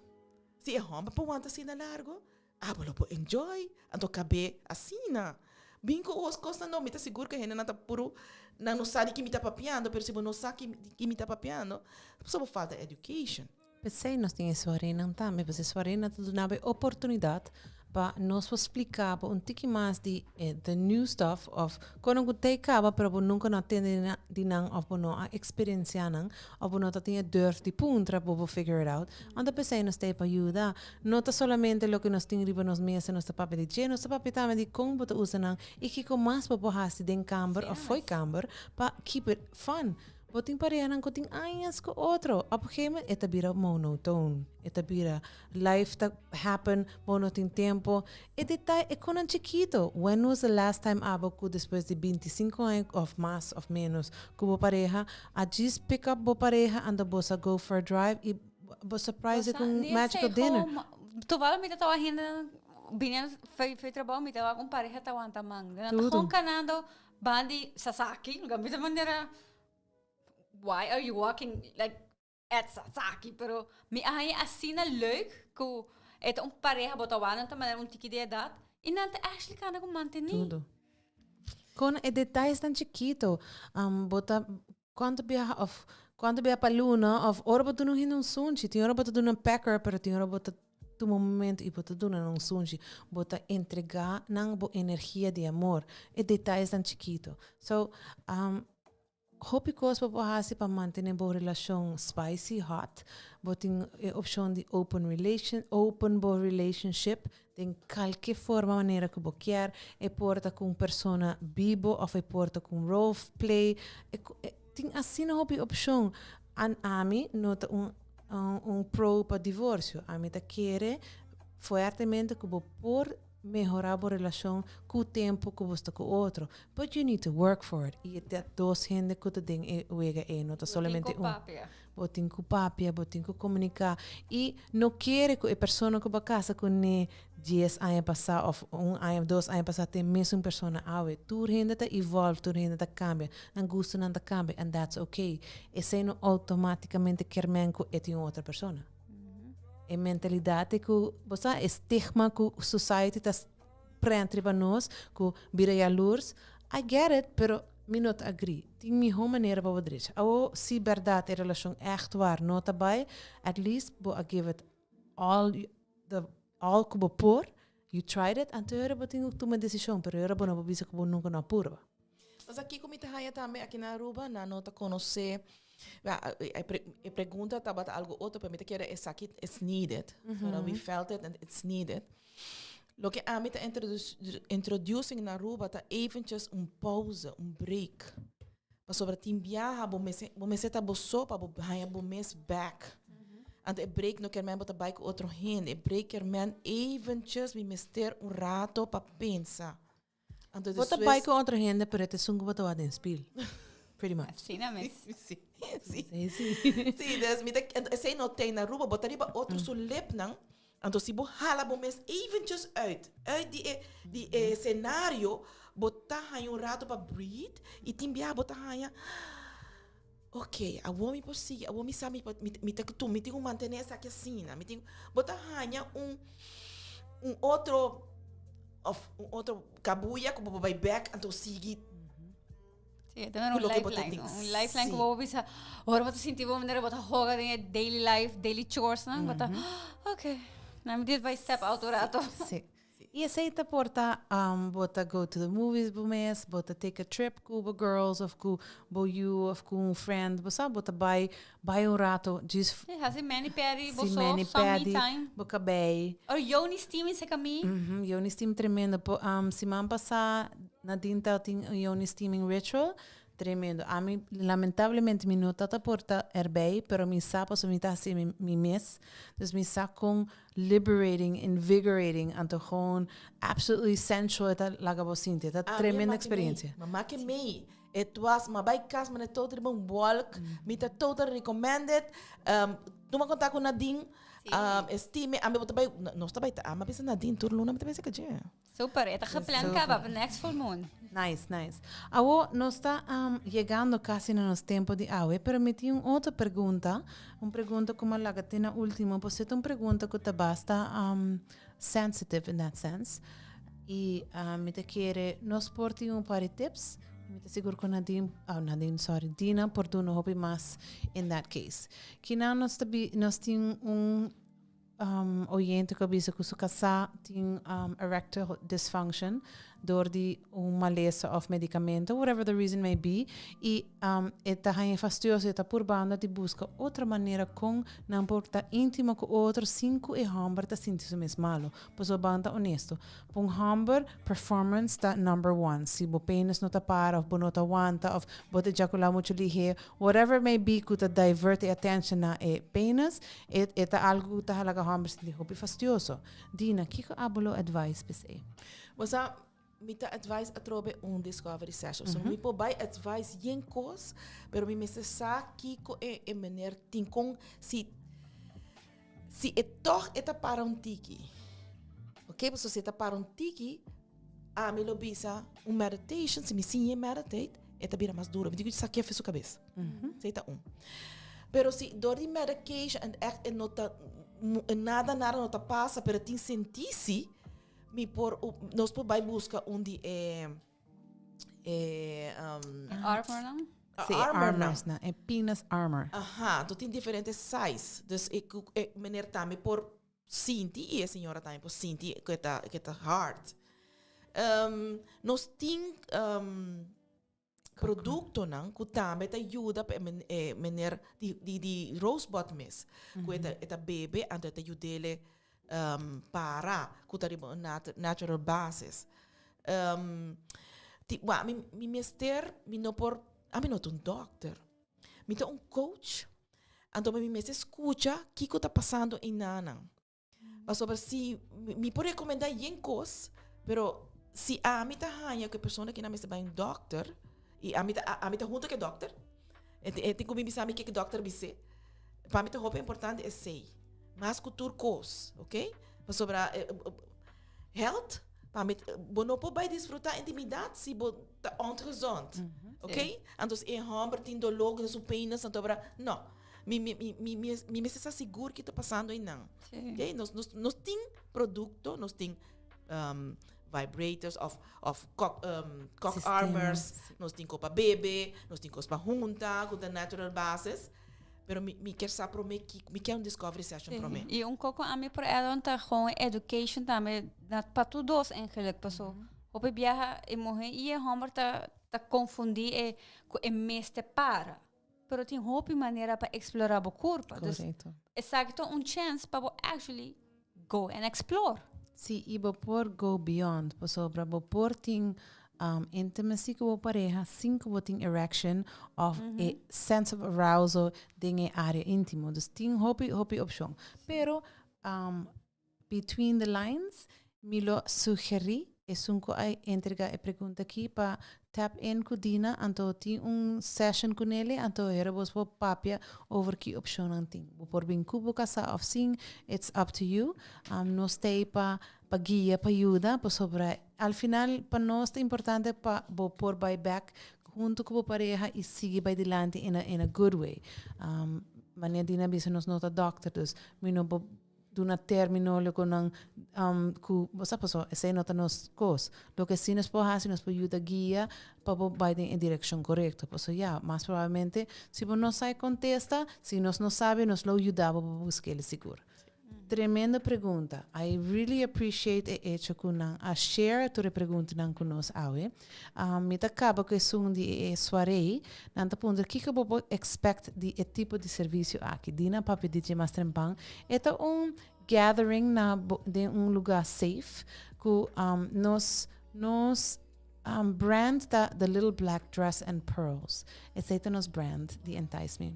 Si e homber por wanta asina largo, abo lo por enjoy. Anto kab'é asina. Bin ku os kosnan no, mi ta sigur ku hendenan ta puru, nan no sa di ki mi ta papiando, pero si bo no sa ki di ki mi ta papiando, pasobra bo falta education. P'esei nos tin e suarenan tambe, pasobra e suarenan ta duna bo e oportunidat pa nos por spliká bo un tiki mas di e the new stuff of kono ku tei kaba pero bo nunka no a tende di nan of bo no a eksperensiá nan of bo no ta tin e durf di puntra bo por figure it out. Anto p'esei nos ta ei pa yuda. No ta solamente loke nos tin riba nos mesa nos ta papia di dje, nos ta papia tambe di kon bo ta usa nan i kiko mas bo por hasi den kamber of fo'i kamber pa keep it fun. Bo tin parehanan ku tin añas ku otro. Op un gegeven moment e ta bira monotoon. E ta bira life ta happen, bo no tin tempo. E detaye, e konan chikito. When was the last time abo ku despues di 25 aña of mas of menos ku bo pareha a djis pick up bo pareha anto bo sa go for a drive i bo surprise ku un magical dinner. Toevallig mi ta tawa hende bini for trabou mi tawa un pareha ta wanta man. Nan ta gewoon kanando bandi Sasaki. Mi ta manera why are you walking like at Sasaki? Pero mi a haña asina leuk ku e ta un pareha bo ta wak nan ta manera un tiki di edat i nan ta actually kanda ku mantení. Tudo. Kon e detayes tan chikito. Um, bo ta kuantu biaha of kuantu biaha pa luna of ora bo duna un hende un sunchi. Tin ora bo ta duna un pecker pero tin ora bo ta tuma un momento i bo ta duna nan un sunchi. Bo ta entrega nan bo energia di amor. E detayes tan chikito. So, um, Hopi kos bo por hasi pa mantene bo relashon spicy, hot. Bo tin e opshon di open relation, open bo relationship den kalke forma manera ku bo kier. E por ta ku un persona bibo òf e por ta ku un role play. E tin asina hopi opshon. An ami no ta un un pro pa divorsio. Ami ta kere fuertemente ku bo por mehora bo relacion cu tempo cu bo sta cu otro. But you need to work for it. Y e ta dos hende cu ta den e wega ey, no ta solamente un. Bo tin cu papia, bo tin cu comunica. Y no kere cu e persona cu bo a casa cune dies aña pasa of un aña, dos aña pasa ta e mesun persona awe. Tur hende ta evolve, tur hende ta cambia. Nan gustonan ta cambia and that's okay. Esey no automaticamente kier men cu e tin un otro persona. E mentalidad e ku, bo sa, e stigma ku society ta prent riba nos, ku bira jaloers. I get it, pero mi no ta agree. Tin mihó manera pa bo drecha. Awo, si berdad e relashon ègt waar no ta bai, at least bo a give it all the all ku bo por, you tried it, anto e ora bo tin ku tuma desishon, pero e ora bo no por bisa ku bo nunka no a purba. Mas aki ku mi ta haña tambe aki na Aruba, nan no ta konosé, ja, e pregunta tabata algo otro, pero mi ta kere esaki it's needed. So that we felt it and it's needed. Loke ami ta introducing na Aruba ta eventjes un pauze, un break. Pasobra tin biaha bo mester, bo mester ta bo so pa bo haña bo mes bek. Anto e break no kermen bo ta bai ku otro hende, e break kermen eventjes mi mester un rato pa pensa. Anto Bo ta bai ku otro hende, pero e ta esun ku bo ta wak den spil. Pretty much. Asina mes. Sí, sí. Sí, sí. Sí, dus mi ta, esei no tei na Aruba, bo ta riba otro su lipnan, anto si bo hala bo mes eventjes uit, uit di e, di e scenario, Bo ta haña un rato pa breathe y tin biaha bo ta haña, ok, awor mi por sigui, awor mi sa mi por, mi ta tu, mi tin ku mantene esaki asina, mi tin, bo ta haña un un otro of un otro kabuya ku bo por bai bek anto sigui. Sí, ta un lifeline, un lifeline ku bo bisa, ora bo ta sinti bo manera bo ta hoga den e daily life, daily chores nan, bo ta, ok, nan mi dit bai step out un rato. Sí. Y esey ta por ta bo ta go to the movies bo mes, bo ta take a trip cu bo girls of cu bo yu of cu un friend, bo sa bo ta bay bay un rato djis. Sí, haci mani pedi bo so, some me time. Bo cabey. Or yoni steaming cerca mi. Yoni steam tremendo. Siman pasa Nadine tabatin un yoni steaming ritual. Tremendo. Ami lamentablemente mi no tata por ta erbij, pero mi sa pasobra mi ta haci mi mi mes. Dus mi sa con liberating, invigorating, anto gewoon absolutely sensual e ta laga bo sinti. E ta tremendo experiencia. Mama ke mei. It was, ma bai cas mane tot riba un walk. Mi ta total recommended. Tuma contact cu Nadine. Estime, ami bo ta bai, nos ta bai ta, ami a bisa Nadine tur luna mi ta bisa ke dje. Super, e ta gepland caba pa next full moon. Nice, nice. Awo, nos ta yegando casi na nos tempo di awe, pero mi tin un otro pregunta, un pregunta cu mi a laga te na ultimo, pasobra ta un pregunta cu ta basta sensitive in that sense. Y mi ta kere nos por tin un par di tips, y mi ta sigur cu Nadine, oh Nadine, sorry, Dina por duna hopi mas in that case. Kinan nos ta bi, nos tin un Oyente ku a bisa ku su kasá tin erectile dysfunction dor di un malesa òf medikamento, whatever the reason may be, i e ta haña fastioso, e ta purbando di buska otro manera kon nan por ta íntimo ku otro sin ku e hòmber ta sinti su mes malu. Pasobra ban ta onesto, pa un hòmber performance ta number one. Si bo penis no ta para òf bo no ta wanta òf bo ta ejakulá muchu lihé, whatever it may be ku ta divert e attention na e penis, E e ta algu ku ta halaga hòmber sinti hopi fastioso. Dina, kiko abo lo advise p'esei? Bo sa, mi ta advise atrobe un discovery session. So mi por bai advise yen kos, pero mi mester sa kiko e e meneer tin kon si si e tòg e ta para un tiki. Oké, pasobra si e ta para un tiki, ami lo bisa un meditation, si mi siñ'e meditate, e ta bira mas duro. Mi tin ku sakia fe su kabes. Esei ta un. Pero si dor di medication en echt e no ta nada nada no ta pasa pero tin sentí si, mi por nos por bai buska un di e e Armor nan? Sí, e armors nan, e penis armor. Aha, anto tin diferente size. Dus e ku e meneer tambe por sinti i e señora tambe por sinti ku e ta ku e ta hard. Nos tin Productonan cu tambe ta yuda pa e meneer di di di Rosebud mes. Cu e ta e ta bebe anto e ta yudele para cu ta riba un natural basis. Ti wak mi mi mester mi no por ami no ta un dokter. Mi ta un coach anto mi mester scucha kico ta pasando enanan. Pasobra si mi por recomenda yen cos, pero si ami ta haña cu e persona kina mester bay un dokter, y ami ta ami ta hunto cu e dokter, e tin cu bin bisa mi kico e dokter bis'é. Pa mi ta hopi importante esey, mas cu tur cos, ok? Pasobra health, pa mi bo no por bay disfruta intimidad si bo ta ongezond, ok? Anto si e homber tin dolor den su penis, anto bra, no. Mi, mi, mi, mi, mi, mi mester sa sigur ki ta pasando einan. Sí. Okay? Nos, nos, nos tin producto, nos tin vibrators of, of cock, cock Sistemas. armors, nos tin ko pa bebe, nos tin kos pa hunta, ku ta natural basis. Pero mi, mi kier sa prome ki, mi kier un discovery session Sí. prome. Y un koko ami por add-on ta gewoon education tambe na pa tur dos eigenlijk. Paso hopi biaha e muher y e homber ta ta confundi e ku e mester para. Pero tin hopi manera pa explora bo curpa. Dus Correcto. esaki ta un chance pa bo actually go and explore. Sí, y bo por go beyond, pasobra bo por tin um, intimacy cu bo pareha sin cu bo tin erection of e sense of arousal den e area intimo. Dus tin hopi, hopi opcion. Pero um, Between the lines, mi lo sugerí esun ku a entrega e pregunta aki pa Tap in ku Dina anto tin un session ku Nelly anto hera bos por papia over ki opcionnan tin. Bo por bin ku bo kasá of sin, it's up to you. Nos ta ei pa pa guia, pa yuda, pasobra al final pa nos ta importante pa bo por bai bek hunto ku bo pareha i sigui bai dilanti in a in a good way. Manera Dina a bisa nos no ta dokter dus mi no por duna termino loke nan ku bo sa pasobra esei no ta nos kos. Loke si nos por hasi nos por yuda guia pa bo bai den e direkshon korekto. Pasobra ya, mas probablemente si bo no sa e kontesta, si nos no sabi nos lo yuda bo pa buska el sigur. Tremendo pregunta. I really appreciate e echo ku nan a share tur e preguntanan ku nos awe. Mi ta kaba ku esun di e soiree. Nan ta puntra kiko bo por expect di e tipo di servicio aki. Dina papia di dje mas trempan. E ta un gathering na den un lugar safe ku nos nos brand ta The Little Black Dress and Pearls. Esei ta nos brand di Entice Me.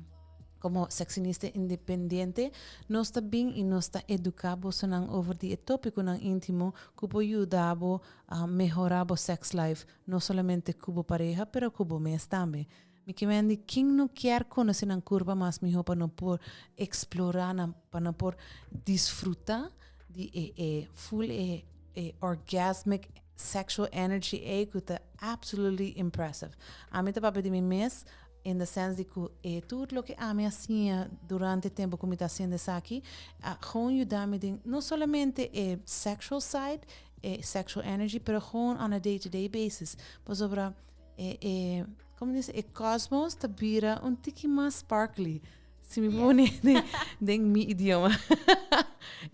Como sexinista independiente, nos ta bin y nos ta educa bosonan over di e topiconan intimo cu por yuda bo mehora bo sex life, no solamente cu bo pareha, pero cu bo mes tambe. Mi ke men di ken no kier conoce nan curpa mas miho pa no por explora nan, pa no por disfruta di e e full e e orgasmic sexual energy ey cu ta absolutely impressive. Ami ta papia di mi mes in the sense di cu e tur loke ami a siña durante e tempo cu mi ta haciendo esaki a gewoon yuda mi den no solamente e sexual side, e sexual energy, pero gewoon on a day to day basis. Pasobra e e como dice e cosmos ta bira un tiki mas sparkly si mi pone den, den mi idioma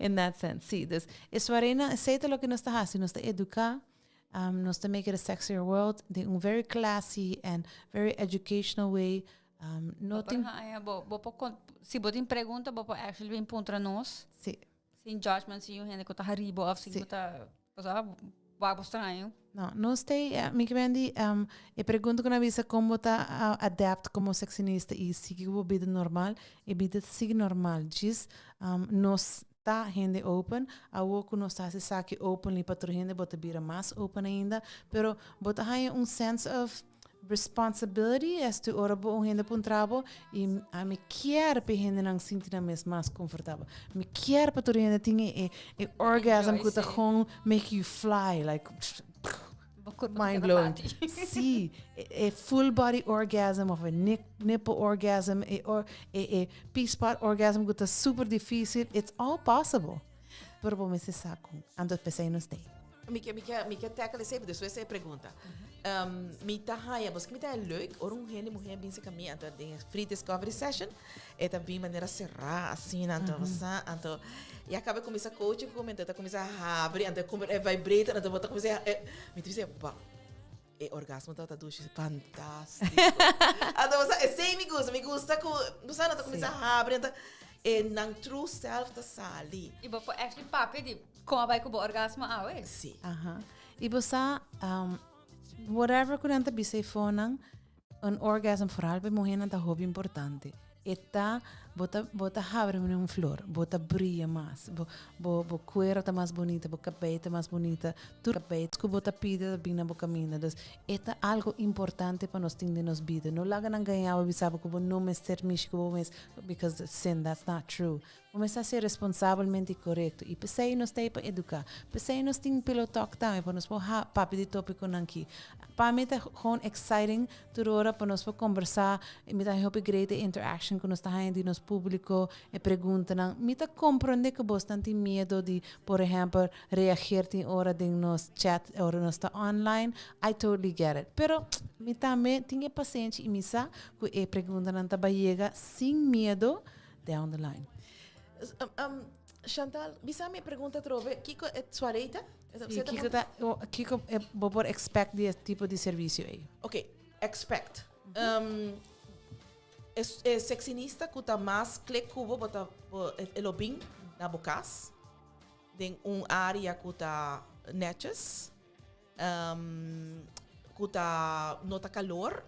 in that sense. Sí, dus e soirée esey ta loke nos ta haci, nos ta educa, nos ta make it a sexier world den un very classy and very educational way. No tin Bo, bo por con, si bo tin pregunta, bo por actually bin puntra nos. Sí. Sin judgment, sin un hende ku ta haribo of sin ku ta, o sea, wak bo straño. No, nos ta, mi ke men di, e pregunta ku nan a bisa kon bo ta adapt komo sexinista i sigui ku bo bida normal, e bida ta sigui normal. Djis nos ta hende open, awor ku nos ta hasi esaki openly pa tur hende bo ta bira mas open ainda, pero bo ta haña un sense of Responsibility es tu ora bo un hende puntra bo y ami kier pa e hendenan sinti nan mes mas comfortabel. Mi kier pa tur hende tin e e orgasm cu ta gewoon make you fly like mind blowing. Si, e full body orgasm of e nipple orgasm e e e P-spot orgasm cu ta super dificil, it's all possible. Pero bo mester sa con. Anto p'esei nos t'ei. Mi ke, mi ke, mi ke tackle esei, despues e pregunta. Um, mi ta haya, bos mi ta haya leuk, ora un hende muher bin cerca mi, anto den e free discovery session, e ta bin manera cerrá, asina, anto sa, anto, ya caba e cuminsa coaching cu mi, anto e ta cuminsa habri, anto e cuminsa, e vibrator, anto bo ta cuminsa, e, mi ta bisa, ba, e orgasmo tabata dushi, fantastico. Anto bo sa, esei mi gusta, mi gusta cu, bo sa, nan ta cuminsa habri, anto e nan true self ta sali. Y bo por actually papia di Kon a bai ku bo orgasmo awe? Sí. Aha. I bo sa, um, whatever ku nan ta bisa eifonan, un orgasm vooral pa e muhernan ta hopi importante. E ta, bo ta, bo ta habri manera un flor, bo ta bria mas, bo, bo, bo kuero ta mas bunita, bo kabei ta mas bunita, tur kabei ku bo ta pidi ta bin na bo kaminda. Dus e ta algo importante pa nos tin den nos bida. No laga nan gaña bo bisa bo ku bo no mester mishi ku bo mes because sin, that's not true. Bo mester ser responsabelmente korekto i p'esei nos ta ei pa eduká. P'esei nos tin Pillow Talk tambe pa nos por ha papia di topikonan aki. Pa mi ta gewoon exciting tur ora pa nos por kombersá i mi ta haña hopi great e interaction ku nos ta haña di nos públiko, e preguntanan. Mi ta komprondé ku bosnan tin miedo di, por ehèmpel, reageer tin ora den nos chat ora nos ta online. I totally get it. Pero mi tambe tin e pasenshi i mi sa ku e preguntanan ta bai yega sin miedo. Down the line. Chantal, bisa mi pregunta atrobe, kiko e soirée ta? Sí, kiko ta, kiko e, bo por expect di e tipo di servicio ei? Ok, expect. Um, e, e sexinista ku ta mas klik ku bo, bo ta, bo, e, e lo bin na bo kas, den un área ku ta netjes, um, ku ta no ta kalor.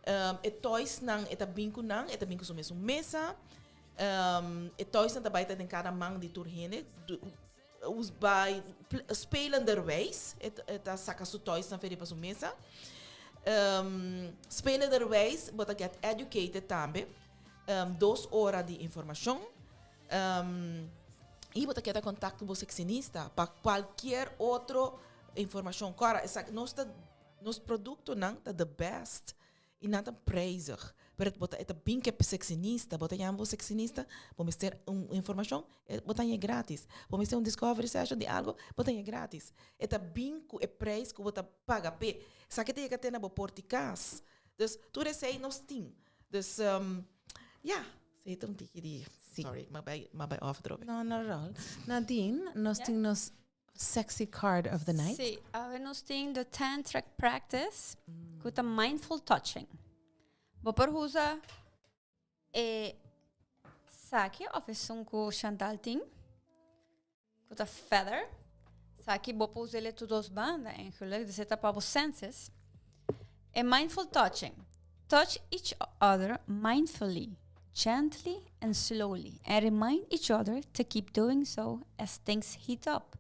Um, e toysnan e ta bin ku nan, e ta bin ku su mesun mesa. Um, e toysnan ta bai ta den kada man di tur hende. Us bai spelenderwijs, e, e ta saka su toysnan feri pa su mesa. Spelenderwijs bo ta get educated tambe. 2 ora di informacion. Y bo ta keda contact cu bo sexinista pa cualkier otro informacion. Cora, esaki nos ta, nos productonan ta the best y nan ta prijzig. Pero bo ta, e ta bin ke sexinista, bo ta yama bo sexinista, bo mester un informacion, bo ta haña gratis. Bo mester un discovery session di algo, bo ta haña gratis. E ta bin cu e prijs cu bo ta paga p'e. Esaki ta yega te na bo por di cas. Dus tur esey nos tin. Dus, ya, esey ta un tiki di, sorry, m'a bay, m'a bay off atrobe. No, not at all. Nadine, nos tin nos sexy card of the night. Sí, awe nos tin the tantric practice, cu ta mindful touching. Bo por usa e saki of esun cu Chantal tin, cu ta feather. Saki bo por us'e tur dos banda eigenlijk, dus e ta pa bo senses. E mindful touching. Touch each other mindfully, gently and slowly, and remind each other to keep doing so as things heat up.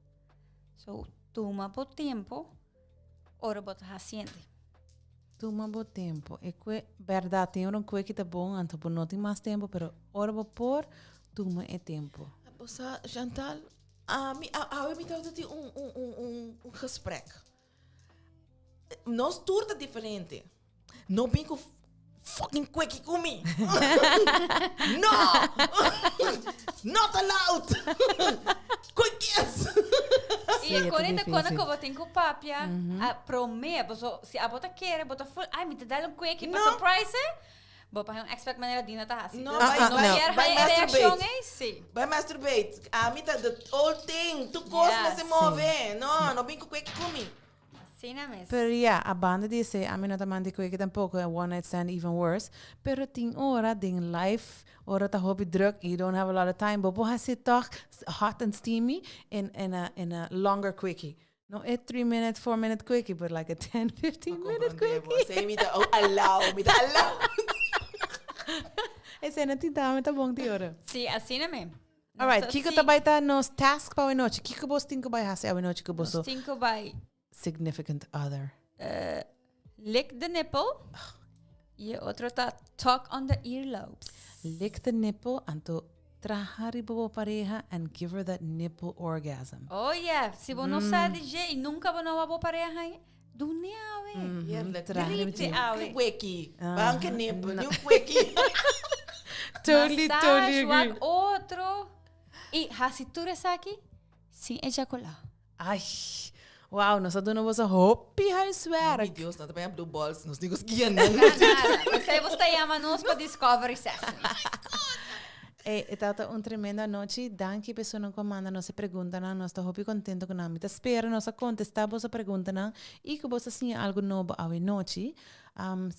So, tuma bo tempo ora bo ta haciende. Tuma bo tempo. E kue, berdad, tin ora un kue ki ta bon, anto bo no tin mas tempo, pero ora bo por, tuma e tempo. Bo sa, Chantal, ami, awe mi tabata tin un, un, un, un, un gesprek. Nos tur ta diferente. No bin ku fucking kweki ku mi. No! Not allowed! Kwekjes! I e kone ta kone ku bo tin ku papia a promé. Paso si abo ta kere, bo ta ful, ai mi ta dal un kweki pa surprise e. Bo pa un expect manera Dina ta hasi. No, Dus bai, no bai, kier bai haya e reaccion masturbate. ei, si. Bai masturbate. Ami ta the whole thing. Tur kos mester move. No, no bin ku kweki ku mi. Asina mes. Pero ya, a banda di esei, ami no ta manda kweki tampoco, a one night stand even worse. Pero tin ora den life, ora ta hopi druk y you don't have a lot of time, bo por haci toch hot and steamy in, in a, in a longer quickie. No e 3 minute, 4 minute quickie, but like a 10, 15 minute quickie. Esei mi ta oh, allow, mi ta allow. Esei no tin dame ta bon di ora. Sí, asina mes. All right, kiko ta bai ta nos task pa awenochi? Kiko bos tin ku bai hasi awenochi ku boso Nos tin ku bai significant other? Lick the nipple. Y e otro ta talk on the earlobes. Lick the nipple anto traha riba bo pareha and give her that nipple orgasm. Oh yeah, si bo no sa di dje y nunca bo no wak bo pareha haña, dune awe. Heerlijk. Traha riba Grite dje. awe. Kweki. Banke nipple, ni un kweki. Totally, totally Massage, wak agree. otro. Y hasi tur esaki sin ejaculá. Ay, wow, nos a duna boso hopi huiswerk. Mi Dios, no ta baña blue balls, nos digo skia nan. Nada. Pesey bos ta yama nos pa Discovery Session. Ey, e tabata un tremendo anochi. Danki p'esunnan ku a manda nos e preguntanan. Nos ta hopi kontento ku nan. Mi ta spera nos a kontestá boso preguntanan i ku boso a siña algu nobo awe nochi.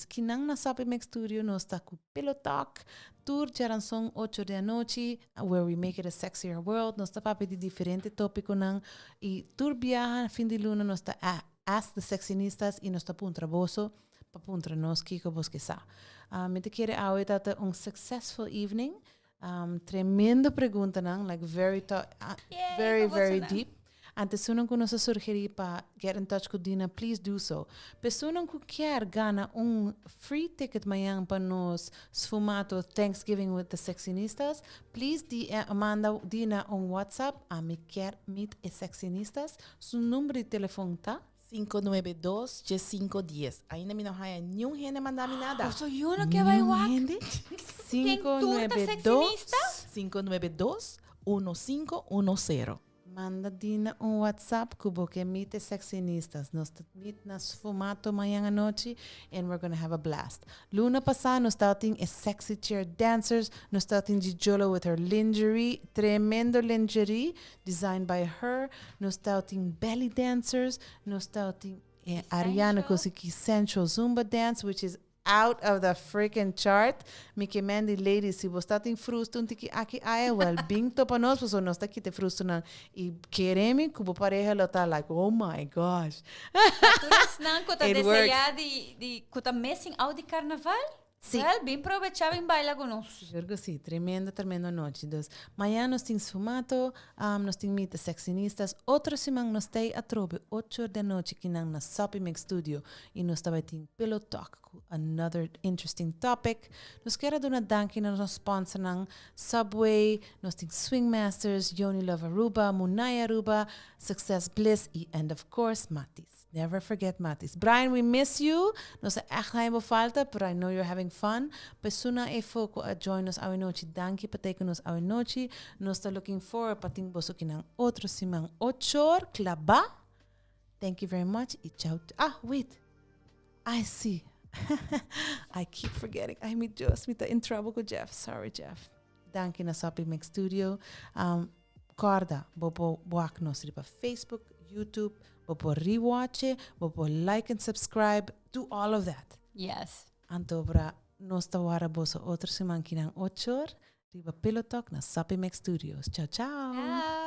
Kinan na Soppy Mix Studio nos ta ku Pillow Talk tur djaranson ocho di anochi where we make it a sexier world. Nos ta papia di diferente topiconan y tur biaha fin di luna nos ta Ask the Sexinistas y nos ta puntra boso pa puntra nos kico bos ke sa. Mi ta kere awe ta ta un successful evening. Tremendo preguntanan, like very to Yay, very, pa very bosonan. deep. Antes esunnan ku nos a surgerí pa get in touch ku Dina, please do so. P'esunnan ku kier gana un free ticket mañan pa nos sfumato Thanksgiving with the Sexinistas, please DM, manda Dina un WhatsApp, Ami kier meet e Sexinistas. Su number di telefon ta. 592 1510. Ainda mi no haya niun hende manda mi nada. Boso yu no ke bai Niun wak? hende? Ken tur ta 592 sexinista? 592 1510. Manda Dina un WhatsApp ku bo ke meet e Sexinistas. Nos ta meet na Sfumato mañan anochi and we're gonna have a blast. Luna pasá nos tabatin e Sexy Chair Dancers, nos tabatin Gijolo with her lingerie, tremendo lingerie designed by her, nos tabatin belly dancers, nos tabatin e Ariana Kosiki Sensual Zumba Dance which is Out of the freaking chart. Mi ke men di ladies si bo sta tin frustu un tiki aki aya well bin topa nos pasobra nos ta kita e frustunan y kere mi cu bo pareha lo ta like oh my gosh. Pa tur esnan cu ta It works. desea di di cu ta missing out di carnaval. Sí. Wel, bin probecha bin baila cu nos. Sigur cu sí. Tremendo, tremendo anochi. Dus, mañana nos tin sfumato, um, nos tin Meet the Sexinistas. Otro siman nos tei atrobe, 8 or di anochi, kinan na Soppy Mix Studio. Y nos ta bai tin Pillow Talk cu another interesting topic. Nos kier a duna danki na nos sponsornan, Subway, nos tin Swing Masters, Yoni Love Aruba, Munay Aruba, Success Bliss y and of course Matis. Never forget Matis. Brian, we miss you. Nos a echt haña bo falta, pero I know you're having fun. Pesuna e foco a join nos awe nochi. Danki pa tei ku nos awe nochi. Nos ta looking forward pa tin boso kinan otro siman ochor klabá. Thank you very much y chau. Ah, wait. I see. I keep forgetting. Ay, mi Dios, mi ta in trouble ku Jeff. Sorry, Jeff. Danki na Soppy Mix Studio. Um, Corda, bo por wak nos riba Facebook, YouTube, bo por rewatch, bo por like and subscribe, do all of that. Yes. Anto bra, nos ta wara boso otro siman kinan ochor, riba Pillow Talk na Soppy Mix Studios. Ciao, ciao. Ciao.